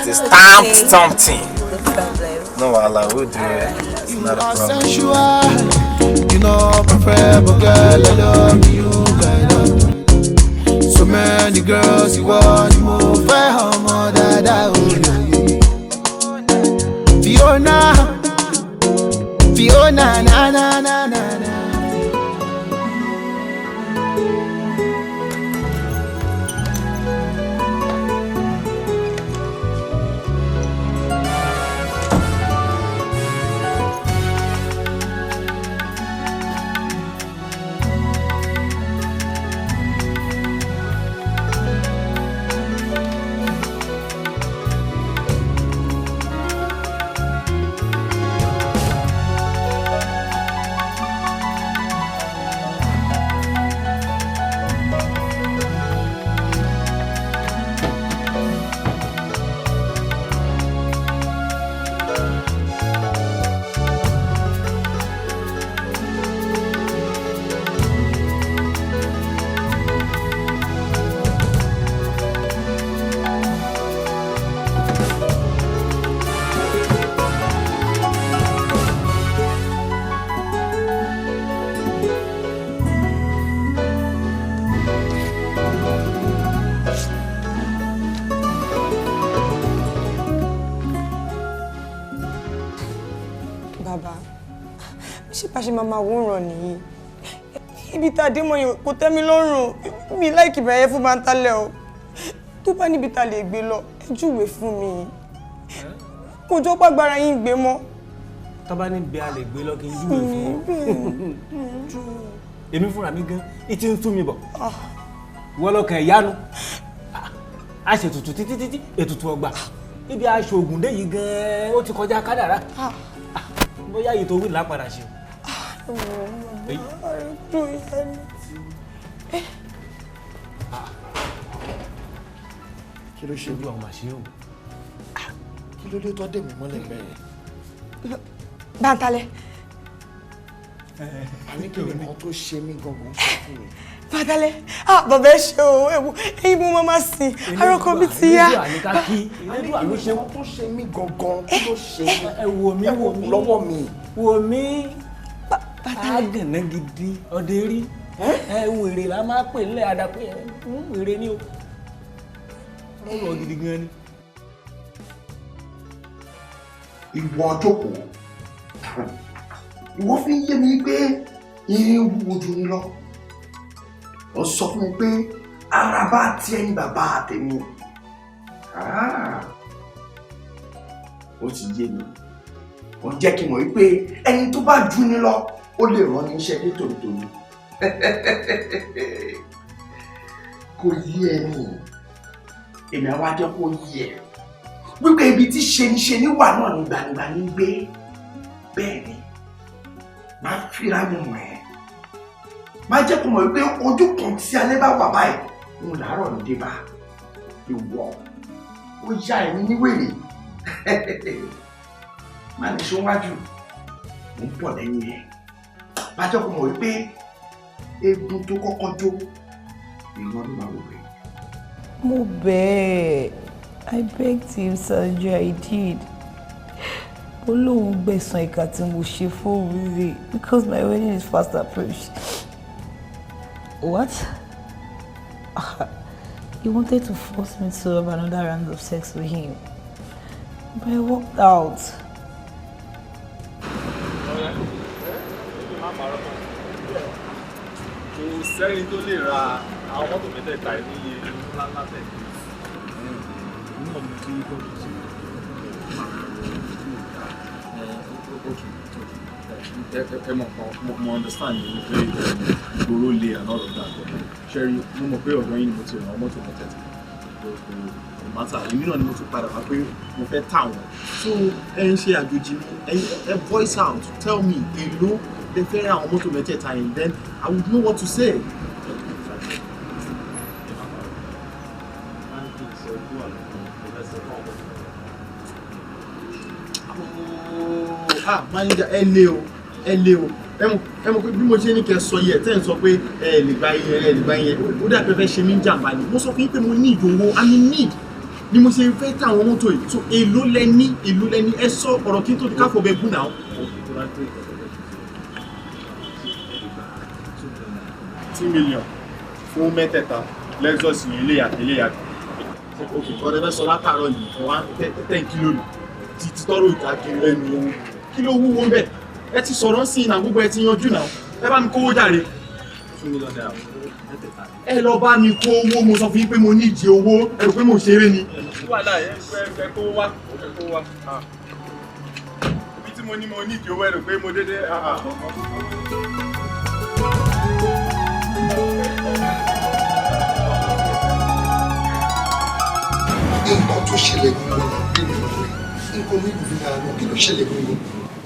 It's a stamp something. No problem. No wahala, we'll do it. It's not a problem. Sensual, you know, preferable girl, I love you, girl. So many girls, you want to move, ọmọ dáadáa, oh yeah. Fiona, Fiona, na na na na na. Ṣé bá ṣe máa máa wòran nìyí? Ibi tá a dé mọ́ yẹn kò tẹ́ mi lọ́rùn. Mi láìkì bẹ̀rẹ̀ fún Bántálẹ̀ o. Tó bá níbi tá a lè gbé lọ, ẹ júwe fún mi. Kò jọ pàgbára yín gbé mọ́. Tó bá ní bí a lè gbé lọ kí n júwe fún ọ. Èmi fúnra mi gan, ìtì ń tú mi bọ̀. Wọ́n lọ́kàn ìyanu. A ṣètùtù títí títí, ètùtù ọgbà. Ibi aṣọ ògùn dé yìí gan-an, ó ti kọjá kádàrá. Bóyá èyí tó wí lápadà ṣe o. Kí ló ṣe bí ọmọ ṣe o? Kí ló dé tó dé mi mọ́lẹ̀ bẹ́ẹ̀? Bántálẹ̀. Àní kí ni nǹkan tó ṣe mí gangan sọ fún mi? Bántálẹ̀, ah bàbá ẹ ṣe o, ewu, ẹyin mo máa sìn, arọ́kọ mi ti yá. Elédùà ló ṣe nǹkan tó ṣe mí gangan, kí ló ṣe mí? Ẹ wò mí, wò mí. Lọ́wọ́ mi. Wò mí. Àgànná gidi ọdẹ rí. Ẹ wèrè la máa pè nílẹ̀ àdàpé wèrè ni o. Lọ́rọ̀ gidi gan ni. Ìwọ jókòó. Ìwọ fi ń yé mi pé irin wúwo ju ni lọ. Ó sọ fún mi pé araba tiẹ̀ ni bàbá tèmi. Ó ti yé mi. Ó jẹ́ kí n mọ̀ wípé ẹni tó bá ju ni lọ, ó lè rán ní iṣẹ́ dé tòlótòló. Kò yé ẹni. Èmi àwa jẹ́ kó yé ẹ. Wípé ibi tí ṣeniṣeni wà náà ni gbanigbani ń gbé. Bẹ́ẹ̀ ni, máa fira mi mọ̀ ẹ́. Máa jẹ́ kó mọ̀ wípé ojú kan tí alẹ́ bá wà báyìí, òun làárọ̀ ní débà. Ìwọ, ó yá ẹ̀mí ní wèrè. Má ní ṣó wájú, mò ń bọ̀ lẹ́yìn ẹ̀. Máa jẹ́ kó mọ̀ wípé eegun tó kọ́kọ́ jó, ìran ló máa wò rẹ̀. Mo bẹ̀ ẹ́, I begged him, Sanju, I did. Ó lóun gbẹ̀san ìkà tí mo ṣe fún Wizzy because my wedding is fast approach. What? He wanted to force me to have another round of sex with him. But I walked out. Kò sẹ́ni tó lè ra àwọn mọ́tò mẹ́tẹ̀ẹ̀ta ní iye ńláńlá tẹ̀. Ẹ mọ̀ kan, mo understand yìí pé ìgboro le and all of that. Ṣẹ́rí, mo mọ̀ pé ọ̀dọ̀ yín ni mo ti ra àwọn mọ́tò mẹ́tẹ̀ẹ̀ta. Kò matter, èmi náà ni mo tún padà wá pé mo fẹ́ tà wọ́n. So ẹ ń ṣe àjòjì mi, ẹ voice out, tell me èló lẹ fẹ́ ra àwọn mọ́tò mẹ́tẹ̀ẹ̀ta yẹn, then I would know what to say. Ah, manager, ẹ lé o, ẹ lé o. Ẹ mọ̀ pé bí mo ṣe ní kẹ́ sọ yẹ, tẹ́ ẹ̀ sọ pé ẹ lè gba iye, ẹ lè gba iye, ó dà pé fẹ́ ṣe mí ń jàǹbá ni. Mo sọ fún yín pé mo ní ìdòwò, I mean need ni mo ṣe fẹ́ tà àwọn mọ́tò yìí. So èló lẹ ní, èló lẹ ní, ẹ sọ ọ̀rọ̀ kí n tó di káfọ̀ bẹ gùn náà. 2 million fún mẹ́tẹ̀ẹ̀ta Lexus yìí ilé àti ilé àti. Ok, ọ̀rẹ́ fẹ́ sọ látàárọ̀ yìí, wọ́n á 10 kilo nù, ti tọ́rọ ìta kiri lẹ́nu owó. Kí ló wúwo ń bẹ̀? Ẹ ti sọ̀rọ̀ sí ìnà gbogbo ẹ ti yanjú náà. Ẹ bá mi kówó jàre. 2 million naira mẹ́tẹ̀ẹ̀ta. Ẹ lọ bá mi kó owó, mo sọ fún yín pé mo ní ìdí owó, ẹ rò pé mo ṣeré ni. Wàhálà ẹ ẹ kó wá, ẹ kó wá. Ibi tí mo ní mo ní ìdí owó, ẹ rò pé mo dédé. Nǹkan tó ṣẹlẹ̀ gbogbo náà bí mi lọ rẹ̀ nǹkan mi lù fi dára lọ kí ló ṣẹlẹ̀ gbogbo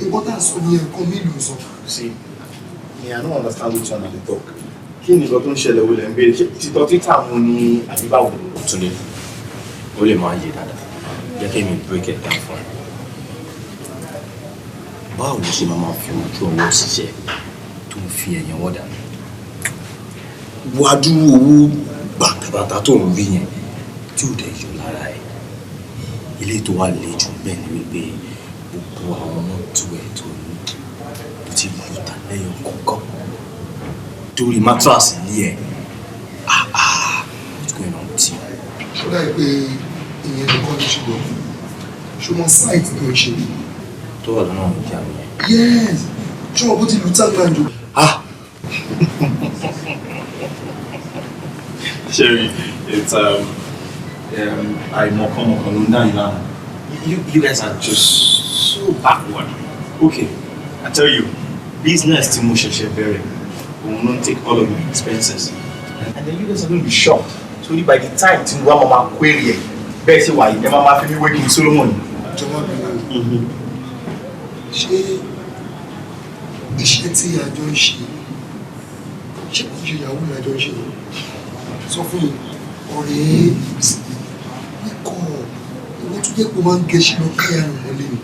nǹkan tá à ń sọ ní nǹkan mi lù sọ. See, me, I don't understand which one I dey talk. Kí ni nǹkan tó ń ṣẹlẹ̀ wo lẹ̀ ń béèrè? Ṣé títọ́ títà wọn ni àbí báwo? Túndé, ó lè máa yé dáadáa. Jẹ́ kí èmi break it down fún ẹ. Báwo ló ṣe máa fi ojú ọwọ́ ṣiṣẹ́ tó ń fi ẹ̀yìn ọwọ́ dànù? Wàá dúró owó bàtàbàtà tó ń rí yẹn tí ò dẹ̀ yọ lára ẹ̀. Ilé tó wà le jù bẹ́ẹ̀ ni wípé gbogbo àwọn mọ́tò ẹ̀ tó ní ló ti lù tà lẹ́yìn kọ̀ọ̀kan. Torí mattress ní ẹ̀, what's going on with you? Ṣó dà pé ìyẹn nìkan ló ṣe lọ? Ṣó mọ site tó ń ṣe? Tó wà lọ́nà ìjà mi yẹn. Yes! Ṣé wọn bó ti lu tangland jù? Ah! Sherry, it's àìmọ̀kànmọ̀kàn ló ń dá yín láàmú. You guys are just so backward. Okay, I tell you, business tí mo ṣẹ̀ṣẹ̀ bẹ̀rẹ̀, òun ló ń take all of my expenses. And then you guys are going to be shocked. So by the time tí mo wá máa query ẹ̀, bẹ́ẹ̀ ṣe wà yìí, ẹ máa ma fi mí wé King Solomon. Jọ̀wọ́ bínú. Ṣé iṣẹ́ tí a jọ ń ṣe, ṣé kò ṣe ìyàwó la jọ ń ṣe? Sọ fún mi, ọ̀rẹ́ ikọ̀ ìwọ tó jẹ́ pé ó máa ń gẹṣin lọ káyà rìn mọ́lé ni.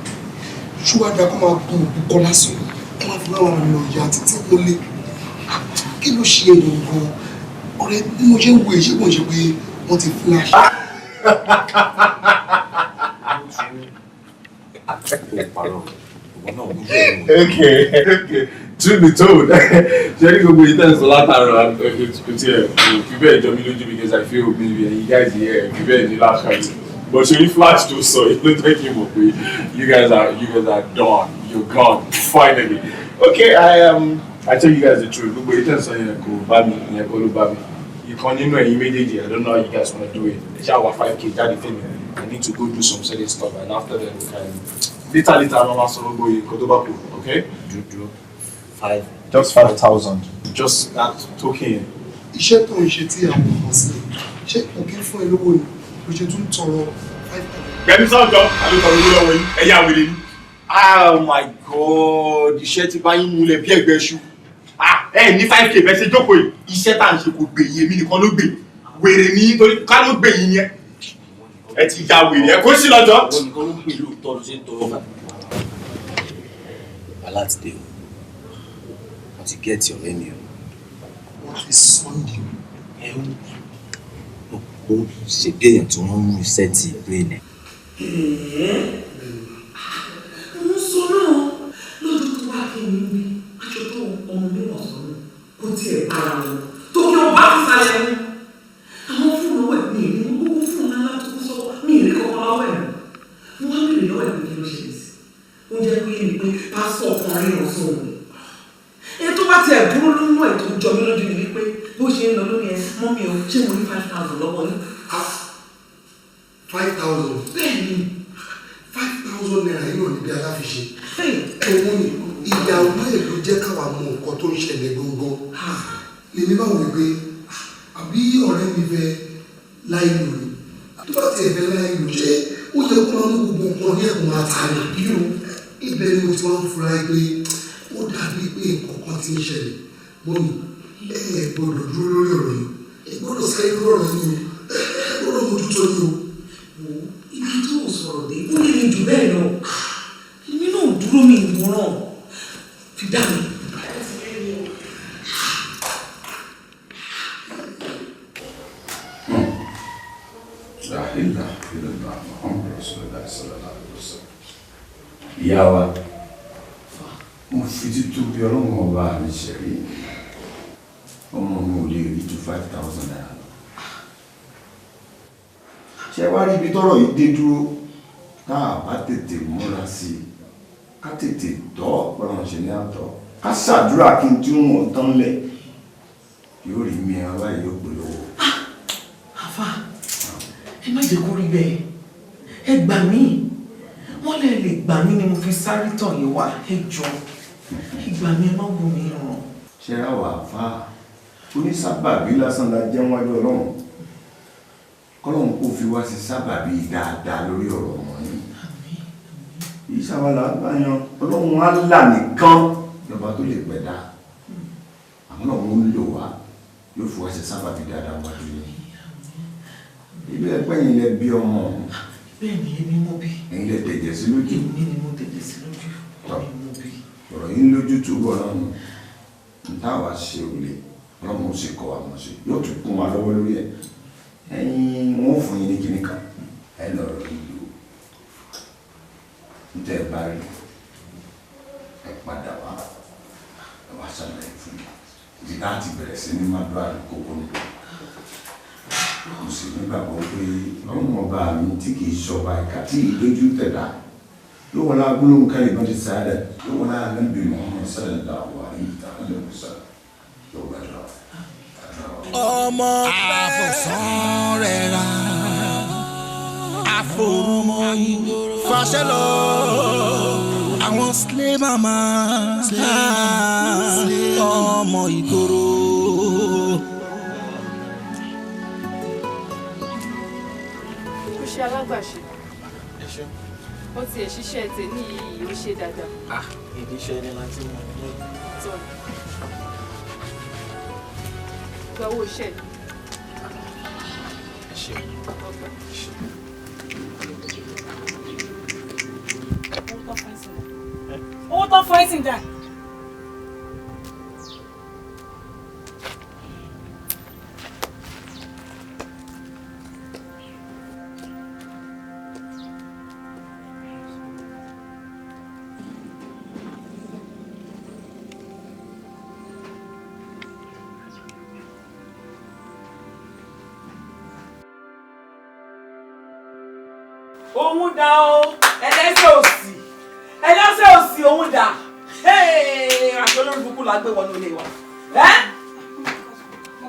Ṣúwádà kó máa gun òbúkọ lásán, kó máa fi máa lọ ìyá títí mọ́lé. Kí ló ṣe é gangan? Ọ̀rẹ́ bí mo ṣe ń wo èyí, ṣé kò ń ṣe pé wọ́n ti flash? Okay. Truth be told, ṣé ní gbogbo ìtẹ̀ sọ látàárọ̀ kò tiẹ̀ kò fi bẹ́ẹ̀ jọ mí lójú because I feel maybe you guys here fi bẹ́ẹ̀ ní láṣà. But ṣe ní flash tó sọ yìí ló jẹ́ kí n mọ̀ pé you guys are done, you're gone finally. Okay, I tell you guys the truth, gbogbo ìtẹ̀ sọ yẹn kò bá mi, ìyẹn kò ló bá mi. Ìkan nínú ẹ̀yin méjèèjì, I don't know how you guys wanna do it. Ẹ ṣáà wá 5K jáde fún mi. I need to go do some certain stuff and after that we can later mama sọ gbogbo nǹkan tó bá kù, okay? Dúdú 5. Just 5,000. Just that token. Iṣẹ́ tó ń ṣe tí àwọn ọmọ sí, ṣé kò kí ń fún ẹ lówó ni? Ló ṣe tún tọrọ 5,000. Gbẹ̀mí sọ́jọ́, àlọ́ tọrọ owó lọ́wọ́ yín, ẹ̀yà wèrè ni. Oh my God, iṣẹ́ ti bá yín múlẹ̀ bí ẹ̀gbẹ́ ṣu. Ẹ ní 5K bẹ́ẹ̀ ṣe jókòó yìí, iṣẹ́ tá à ń ṣe kò gbè yín, èmi nìkan ló gbè. Wèrè ni torí ká ló gbè yín yẹn. Ẹ ti ya wèrè, ẹ kó sí lọ́jọ́. Ìwọ nìkan ló gbè lóòótọ́ ló ṣe ń tọrọ fà. Wàhálà ti dé o, wọ́n ti gẹ́ẹ̀tì ọ̀rẹ́ mi o. Wọ́n ti sọ́ndì o. Ó ṣe bí èèyàn tí wọ́n mú iṣẹ́ ti brain ẹ̀. Mo ń sọ náà lọ́dún tó wá kí mi bí aṣọ tó ọmọ mi wọ̀ sọ́nù kò tiẹ̀ bára wọn tó kí wọn bá ti sálẹ̀ mu. Àwọn fóònù ọwọ́ ẹ̀ mi ì rí gbogbo fóònù ńlá tó kó sọ́wọ́ mi ì rí kankan lọ́wọ́ ẹ̀. Mo wá bèrè lọ́wọ́ ẹ̀ pé kí ló ṣẹlẹ̀ sí. Ó jẹ́ pé mi pé pásítọ̀ kan ríran sóhun ni. Ẹ tó bá tiẹ̀ dúró lónú ẹ̀ tó jọ mí lójú ni wípé bó ṣe ń lọ lórí ẹ mọ́mí o ṣé mo ní 5,000 lọ́wọ́ yín. 5,000. Bẹ́ẹ̀ni. 5,000 naira yìí náà níbi aláfiṣe. Òun ni ìyàwó ẹ̀ ló jẹ́ káwa mọ nǹkan tó ń ṣẹlẹ̀ gangan. Lèmi bá wò pé àbí ọ̀rẹ́ mi fẹ́ láì lò ní. Tó bá tiẹ̀ fẹ́ láì lò ṣé ó yẹ kó máa mú gbogbo nǹkan ní ẹ̀kún ata ni. Ibẹ̀ ni mo ti wá ń fura pé ó dàbí pé nǹkan kan ti ń ṣẹlẹ̀. Mọ́mì, ẹ gbọ́dọ̀ dúró lórí ọ̀rọ̀ yìí. Ẹ gbọ́dọ̀ sáré lórí ọ̀rọ̀ yìí o. Ẹ gbọ́dọ̀ mójútó yìí o. Ibi tó ń sọ̀rọ̀ dé, ó lè jù bẹ́ẹ̀ lọ. Èmi náà dúró mi ìwòran. Fi dá mi. La ilaha illallah Muhammad Rasulullah sallallahu alaihi wasallam. Ìyá wa, mo fi títóbi Ọlọ́run ọba mi ṣẹ̀rí. Ọmọ mi ò lè rí ju 5,000 naira lọ. Ṣé wá rí ibi tọ́rọ̀ yìí dé dúró? Tá a bá tètè múra sí i, ká tètè tọ́ bọ́lá ṣe ní àtọ̀, ká ṣàdúrà kí n tí wọ́n tán lẹ̀. Yóò rí mi ẹran báyìí yóò pè lówó. Àfà, ẹ má jẹ́ kó rí bẹ́ẹ̀. Ẹ gbà mí. Wọ́n lè gbà mí ni mo fi sáré tàn yín wá. Ẹ jọ, ẹ gbà mí, ẹ má wò mí ràn. Ṣé ra wà fà? Onísábàbí lásán la jẹ́ wájú Ọlọ́run. Kọ́lọ́run kò fi wá sí sábàbí dáadáa lórí ọ̀rọ̀ ọmọ yìí. Ìṣàwálà báyan Ọlọ́run á là nìkan lọ́ba tó lè pẹ̀dá. Àmọ́ Ọlọ́run ń lò wá yóò fi wá sí sábàbí dáadáa wájú yìí. Ibi ẹgbẹ́ yìí lẹ bí ọmọ ọ̀hún. Bẹ́ẹ̀ni, èmi mo bí. Ẹ̀yin lẹ dẹ̀jẹ̀ sí lójú. Èmi ni mo dẹ̀jẹ̀ sí lójú. Èmi mo bí. Ọ̀rọ̀ yìí ń lójú tó bọ̀ náà nù. N táwa ṣe ò lè Ọlọ́run ó sì kọ́ wa mọ̀ sí. Yóò tún kún wa lọ́wọ́ lórí ẹ̀. Ẹ̀yin wọn ò fún yín ní kinní kan. Ẹ lọ rọ ìlú. N tẹ́ ẹ bá rí ẹ padà wá. Ẹ wá ṣàlàyé fún mi. Ibi láti bẹ̀rẹ̀ sí ní má dúrà ní kókó nù. Mo sì nígbàgbọ́ pé Ọlọ́run ọba mi tí kì í ṣọba ìka tí ìdójú tẹ̀dá ló wọlé agbólóhùn káyọ̀ ìbọn ti sáadà ló wọlé anábì Muhammad Sallallahu alayhi ta'ala wa sallam. Yóò gbàdúrà. Ọmọ àfọ̀sán rẹ̀ ra àforúmọ fàṣẹ lọ àwọn slay mama ọmọ ìgboro. Ó ṣe alágbàṣe. Ó tiẹ̀ ṣiṣẹ́ tèmi yìí, ó ṣe dáadáa. Ah, ìdí iṣẹ́ ni láti mọ̀ ní. Tọ́ gba owó iṣẹ́. Ẹ ṣé. Owó tó fún ẹ sì ń dà. Òun dà o, ẹlẹ́sẹ̀ òsì, ẹlẹ́sẹ̀ òsì, òun dà. Aṣọ olórí burúkú la gbé wọnú ilé wa.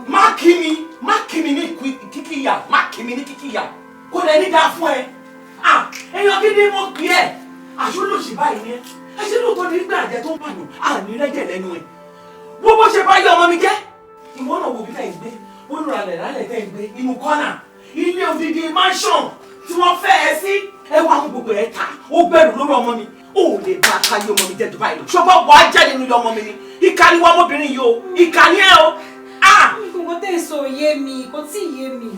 Má kí mi, má kí mi ní kíkí ìyà, má kí mi ní kíkí ìyà, kò lè ní dáa fún ẹ. Èèyàn kí ni mo pè ẹ́? Aṣọ olóṣì báyìí ni ẹ. Ẹṣẹ́ lóòótọ́ ní gbé àjẹ tó ń pààyàn àní rẹ́jẹ̀ lẹ́nu ẹ̀. Wo bó ṣe bá yé ọmọ mi jẹ́. Ìwọ náà wo bí tẹ̀ ń gbé, wọ́n nù ralẹ̀ rálẹ̀ tẹ̀ ń gbé inú kọ́nà ilé odidi mansion tí wọ́n fẹ́ ẹ sí. Ẹ wá àwọn gbogbo ẹ ta, ó bẹ̀rù lórí ọmọ mi. Ó lè bá káyé ọmọ mi jẹ́ jù báyìí lọ. Ṣọgbọ́n wàá jáde nínú ọmọ mi ni. Ìkà ni wọ́n ọmọbìnrin yìí o, ìkà ni ẹ o. Nǹkan tẹ́ ẹ sọ yé mi, kò tí ì yé mi.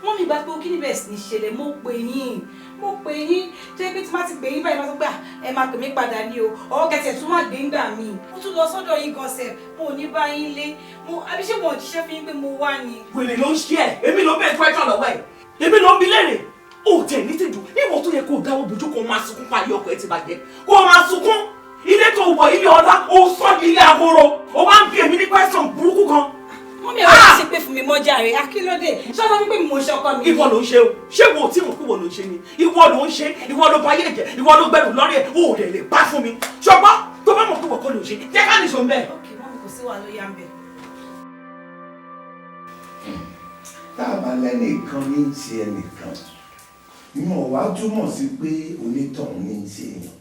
Wọ́n mi gbà pé kí ni bẹ́ẹ̀ sì ní ṣẹlẹ̀, mo pè yín, mo pè yín. Tó yẹ pé tí má ti pè yín báyìí, má sọ pé ẹ máa pè mí padà ní o. Ọwọ́ kẹsẹ̀ tún má gbé ń gbà mí. Mo tún lọ sọ́dọ̀ yín gan sẹ̀, mo ò ní bá yín lé. Mo àbí ṣé mo ò jíṣẹ́ fún yín pé mo wá ni. Wèrè ló ń ṣe ẹ, èmi ló bẹ̀ pẹ́jọ́ lọ́wọ́ ẹ̀, èmi ló ń bi léèrè. Ó tẹ̀ ní tìjú, níwọ̀n tó yẹ kó o dáwọ́ bojú kó o máa sunkún pa ayé ọkọ ẹ ti bàjẹ́, kó o máa sunkún. Ilé tó wọ̀, ilé ọlá, ó sọ di ilé ahoro, ó wá ń bi èmi ní question burúkú kan. Mọ́mí ẹ̀ wá ṣe pé fún mi mọ́jà rẹ̀, akílódé, ṣọ́nà wípé mo ṣe ọkọ mi. Ìwọ ló ń ṣe o, ṣé wo tí mo kú wo ló ń ṣe ni? Ìwọ ló ń ṣe, ìwọ ló bayé jẹ́, ìwọ ló gbẹrù lórí ẹ̀, o ò lè lè bá fún mi. Ṣọgbọ́n tó bá mọ̀ pé wọ́n kọ́ ló ń ṣe, jẹ́ ká nìṣó ń bẹ̀. Ok, mọ́mí kò sí wàhálà, ó yá ń bẹ̀. Tá a bá lẹ́nìkan ní í ṣe ẹnìkan, ìyẹn ò wá túmọ̀ sí pé onítọ̀hún ní í ṣe èèyàn.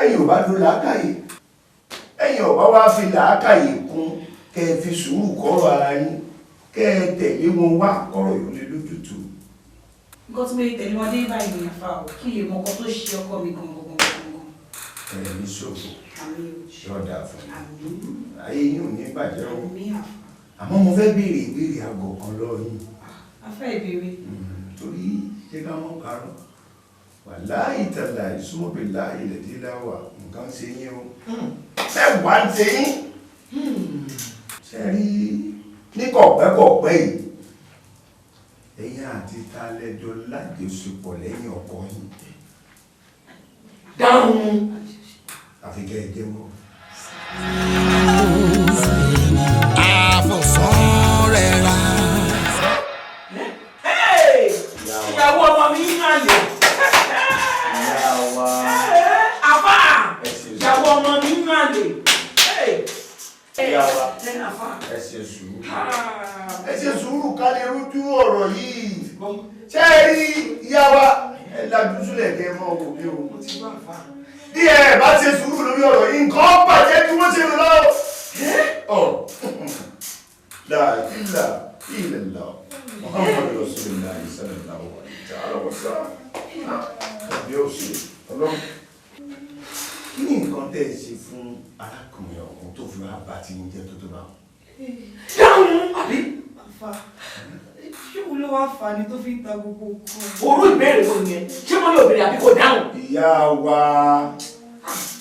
Ẹ̀yin ò bá lo làákàyè, ẹ̀yin ò bá wá fi làákàyè kún, kẹ́ ẹ fi sùúrù kọ́rọ̀ ara yín, kẹ́ ẹ tẹ̀lé wọn wá kọ́rọ̀ yóò lè lójútùú. Nǹkan tí mo lè tẹ̀lé wọn dé báyìí nìyẹn fa o, kí lè mọ ọkọ tó ṣe ọkọ mi gangan gangan gangan. Ẹ ní ṣòfò, yọ̀ọ̀dà fún mi, ayé yín ò ní bàjẹ́ o. Àmọ́ mo fẹ́ béèrè ìbéèrè àgọ̀ kan lọ́wọ́ yín. A fẹ́ ìbéèrè. Torí ṣé ká mọ́ karùn-ún, wàláhì tàláhì súnmọ́bì láàyè lẹ́dí láwà, nǹkan ṣe yín o. Mẹ́wàá ń ṣe yín. Ṣé rí ní kọ̀pẹ́kọ̀pẹ́ yìí, ẹ̀yin àti ta lẹ́jọ́ lájọṣepọ̀ lẹ́yìn ọkọ yín? Dáhùn. Àfi kẹ́ ẹ jẹ́wọ́. Àfọ̀sán rẹ̀ ra. Ìyàwó ọmọ mi ń ràn lè. Àfà! Ìyàwó ọmọ mi ń ràn lè. Ẹ ṣe sùúrù, ẹ ṣe sùúrù ká lè rújú ọ̀rọ̀ yìí. Ṣé ẹ rí ìyá wa, ẹ lajú sílẹ̀ kẹ́ ẹ mọ́ wò mí o. Bí ẹ bá ṣe sùúrù lórí ọ̀rọ̀ yìí, nǹkan bàjẹ́ bí wọ́n ṣe rò lọ. La ilaha illallah Muhammadu Rasulullah sallallahu alaihi wasallam. Bí ó ṣe ọlọ́run. Kí ni nǹkan tẹ́ ẹ ṣe fún arákùnrin ọ̀hún tó fi wá bá ti ń jẹ́ tó tó bá wọn? Dáhùn àbí? Àfà, ṣé wo ló wá fà ni tó fi ń ta gbogbo nǹkan? Orú ìbéèrè wo nìyẹn? Ṣé wọ́n yóò béèrè àbí kò dáhùn? Ìyá wa,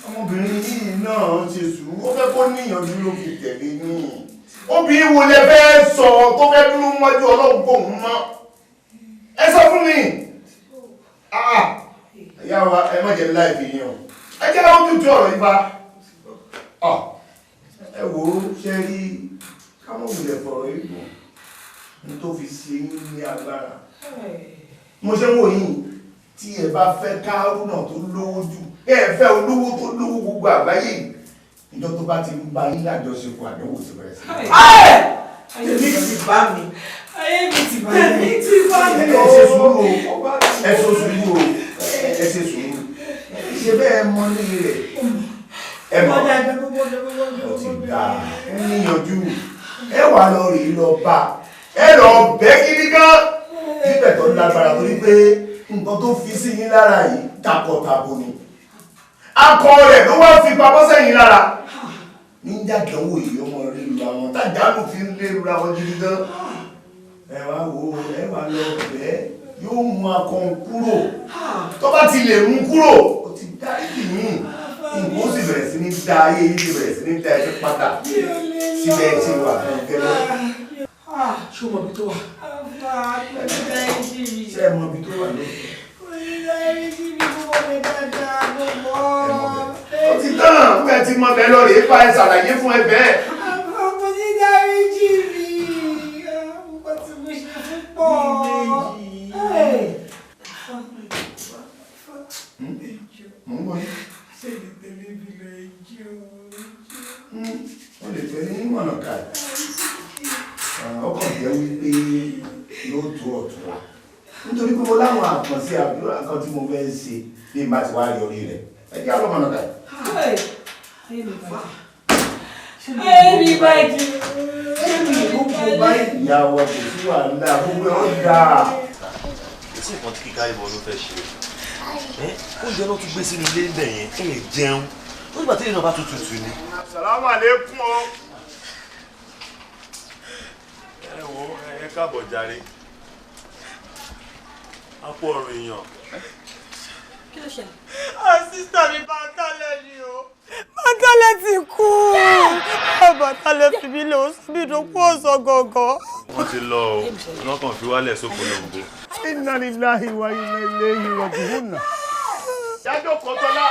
ọmọbìnrin yìí náà ṣe sùúrù, ó fẹ́ kó níyànjú ló fi tẹ̀lé yín. Obìnrin wo lẹ fẹ́ sọ tó fẹ́ dúró mọ́jú Ọlọ́run kò ń mọ́? Ẹ sọ fún mi. Ìyá wa, ẹ má jẹ́ láì fi yín o. Ẹ jẹ́ ojútùú ọ̀rọ̀ yìí bá. Ẹ wò ó, ṣe rí káwọn wulẹ̀ fọ̀rọ̀ yìí gùn ní tó fi ṣe yín ní agbára. Mo ṣe ń wò yín, tí ẹ bá fẹ́ kárúnà tó lówó jù, ẹ fẹ́ olówó tó lówó gbogbo àgbáyé, Ìjọ tó bá ti ń bá yín lájọṣepọ̀, àdánwò ti bẹ̀rẹ̀ sí. Ayé mi ti bá mi. Ayé mi ti bá mi. Ayé ti bá mi. Ẹ ṣe sùúrù o, ẹ ṣe sùúrù o, ẹ ṣe sùúrù. Ṣe bẹ́ẹ̀ mọ nílé rẹ̀. Ẹ mọ̀, ó ti dà, ẹ níyànjú. Ẹ wà lọ rí lọ bá. Ẹ lọ bẹ́ gidi gan. Bíbẹ̀ tó lágbára torí pé nǹkan tó fi sí yín lára yìí takọtabo ni. Akọ rẹ̀ ló wá fi pamọ́ sẹ́yìn lára. Níjà dánwò yìí ọmọ rẹ̀ lu àwọn tájánù fi ń lé lura wọn gidi gan. Ẹ wá wo, ẹ wá lọ bẹ́ẹ̀, yóò mú akọ kúrò. Tó bá ti lè mú kúrò, ó ti dáríjì yín. Nǹkan ó sì bẹ̀rẹ̀ sí ní da ayé yìí, ti bẹ̀rẹ̀ sí ní da ẹsẹ̀ padà síbẹ̀ tí wà gẹ́gẹ́. Ṣé o mọ ibi tó wà? Ṣé ẹ mọ ibi tó wà lókè? Ó ti tán, fún ẹ ti mọ bẹ́ẹ̀ lọ rèé pa, ẹ ṣàlàyé fún ẹ bẹ́ẹ̀. Kò ní dáríjì mi. Nǹkan tí mo ṣe fún pọ̀. Mo ń gbọ́ yín. Ṣé lè tẹ̀lé mi lọ ẹjọ́? Ó lè tẹ̀lé yín mọ̀nà ká. Ọkàn jẹ́ wípé yóò tó ọ̀tún wa. Nítorí pé mo láwọn àkànṣe àdúrà kan tí mo fẹ́ ṣe bí n bá ti wá yọrí rẹ̀. Ẹ jẹ́ àlọ́ mọ̀nà ká. Ayé mi bàjẹ́. Ṣé mi gbogbo báyìí ìyá wa kò sí wàhálà, gbogbo ẹ̀ ó dáa. Kò sí nǹkan tí kíkà ìbọn ló fẹ́ ṣe. Oúnjẹ náà tún gbé sínú ilé ń bẹ̀ yẹn, ẹ jẹun. Ó nígbà tí èèyàn bá tún tutù ni. Assalamu alaikum o. Ẹ wo, ẹ káàbọ̀ jàre. A kú ọ̀rọ̀ èèyàn. Kí ló ṣẹlẹ̀? Sísá mi Bàtálẹ̀ ni o. Bàtálẹ̀ ti kú. Bàtálẹ̀ fi mí lè síbi ìdókòwò ọ̀sán gangan. Wọ́n ti lọ o, wọ́n kàn fi wálẹ̀ sóko lóńgbò. Inna lillahi wa inna ilayhi raji'un. Jájọ́ kọ́tọ́lá.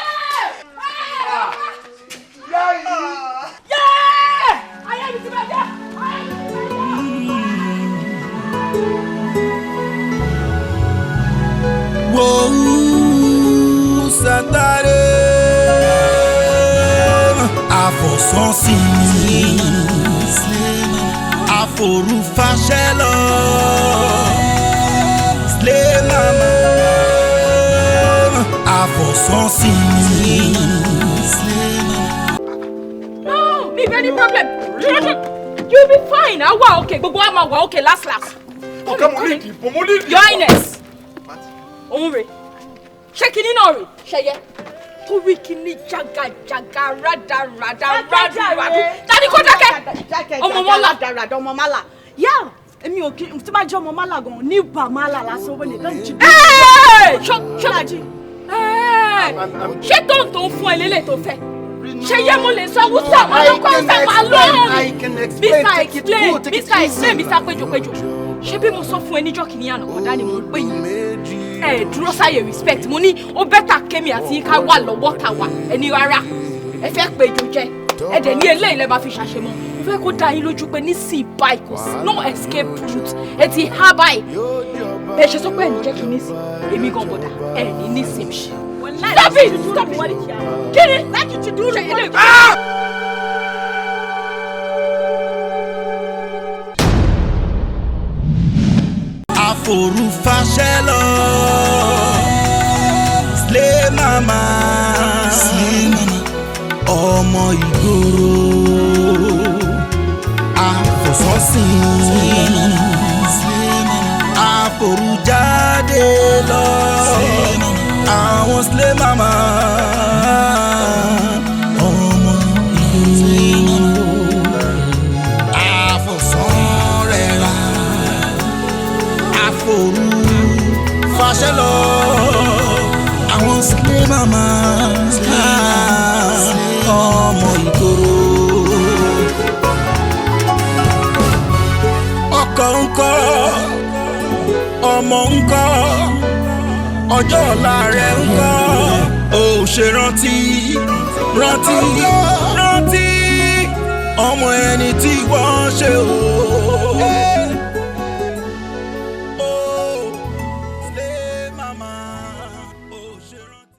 Ayé mi ti bàjẹ́. Wo Sátáré àfọ̀sọ́sìn àforúfàṣẹ lọ slay mama àfọ̀sọ́sìn. No, mi fẹ́ ní problem. You be fine. A wà okay. Gbogbo wa máa wà okay last last. Ọ̀gá, mo ní ìdìbò, mo ní ìdìbò. Your Highness. Òun rè. Ṣé kinní náà rè? Ṣẹyẹ. Torí kinní jagajaga rádaràdà rádùrádù. Tani kò dákẹ́? Ọmọ mọ́là. Rádaràdà ọmọ mọ́là. Yá, èmi ò kí tí máa jẹ́ ọmọ mọ́là gan-an ní ìbà mọ́là lásán wọ́n lè tán jù. Ṣé tóun tó ń fún ẹ lélẹ̀ tó fẹ́? Ṣé yẹ mo lè sọ Hausa máa ló kọ́ Hausa máa lóhùn? Mr. Explain, Mr. Explain, Mr. Péjọpéjọ. Ṣé bí mo sọ fún ẹ níjọ́ kìíní àná kọ̀dá ni mo ń pè yín? Ẹ dúró sáyè respect, mo ní ó bẹ́tà kémi àti yín ká wà lọ́wọ́ ta wà ẹni rárá. Ẹ fẹ́ péjọ jẹ, ẹ dẹ̀ ní eléyìí lẹ́ máa fi ṣàṣemọ́. Mo fẹ́ kó dá yín lójú pé nísìnyí báyìí kò sí no escape route, ẹ ti há báyìí. Bẹ́ẹ̀ ṣe sọ pé ẹ̀ ní jẹ́ kí n nísìn, èmi gan bọ̀dà ẹ̀ ní nísìn. Stop it! Stop it! Kí ni? Ṣe eléyìí. Àforúfàṣẹ lọ slay mama ọmọ ìgboro àfọ̀sọ́sìn àforújáde lọ àwọn slay mama ọmọ ìgboro àfọ̀sán rẹ̀ rà àforú fàṣẹ lọ àwọn slay mama ọmọ ìgboro. Ọkọ ńkọ́, ọmọ ńkọ́, ọjọ́ ọ̀la rẹ̀ ńkọ́, ò ṣe rántí rántí rántí ọmọ ẹni tí wọ́n ṣe o.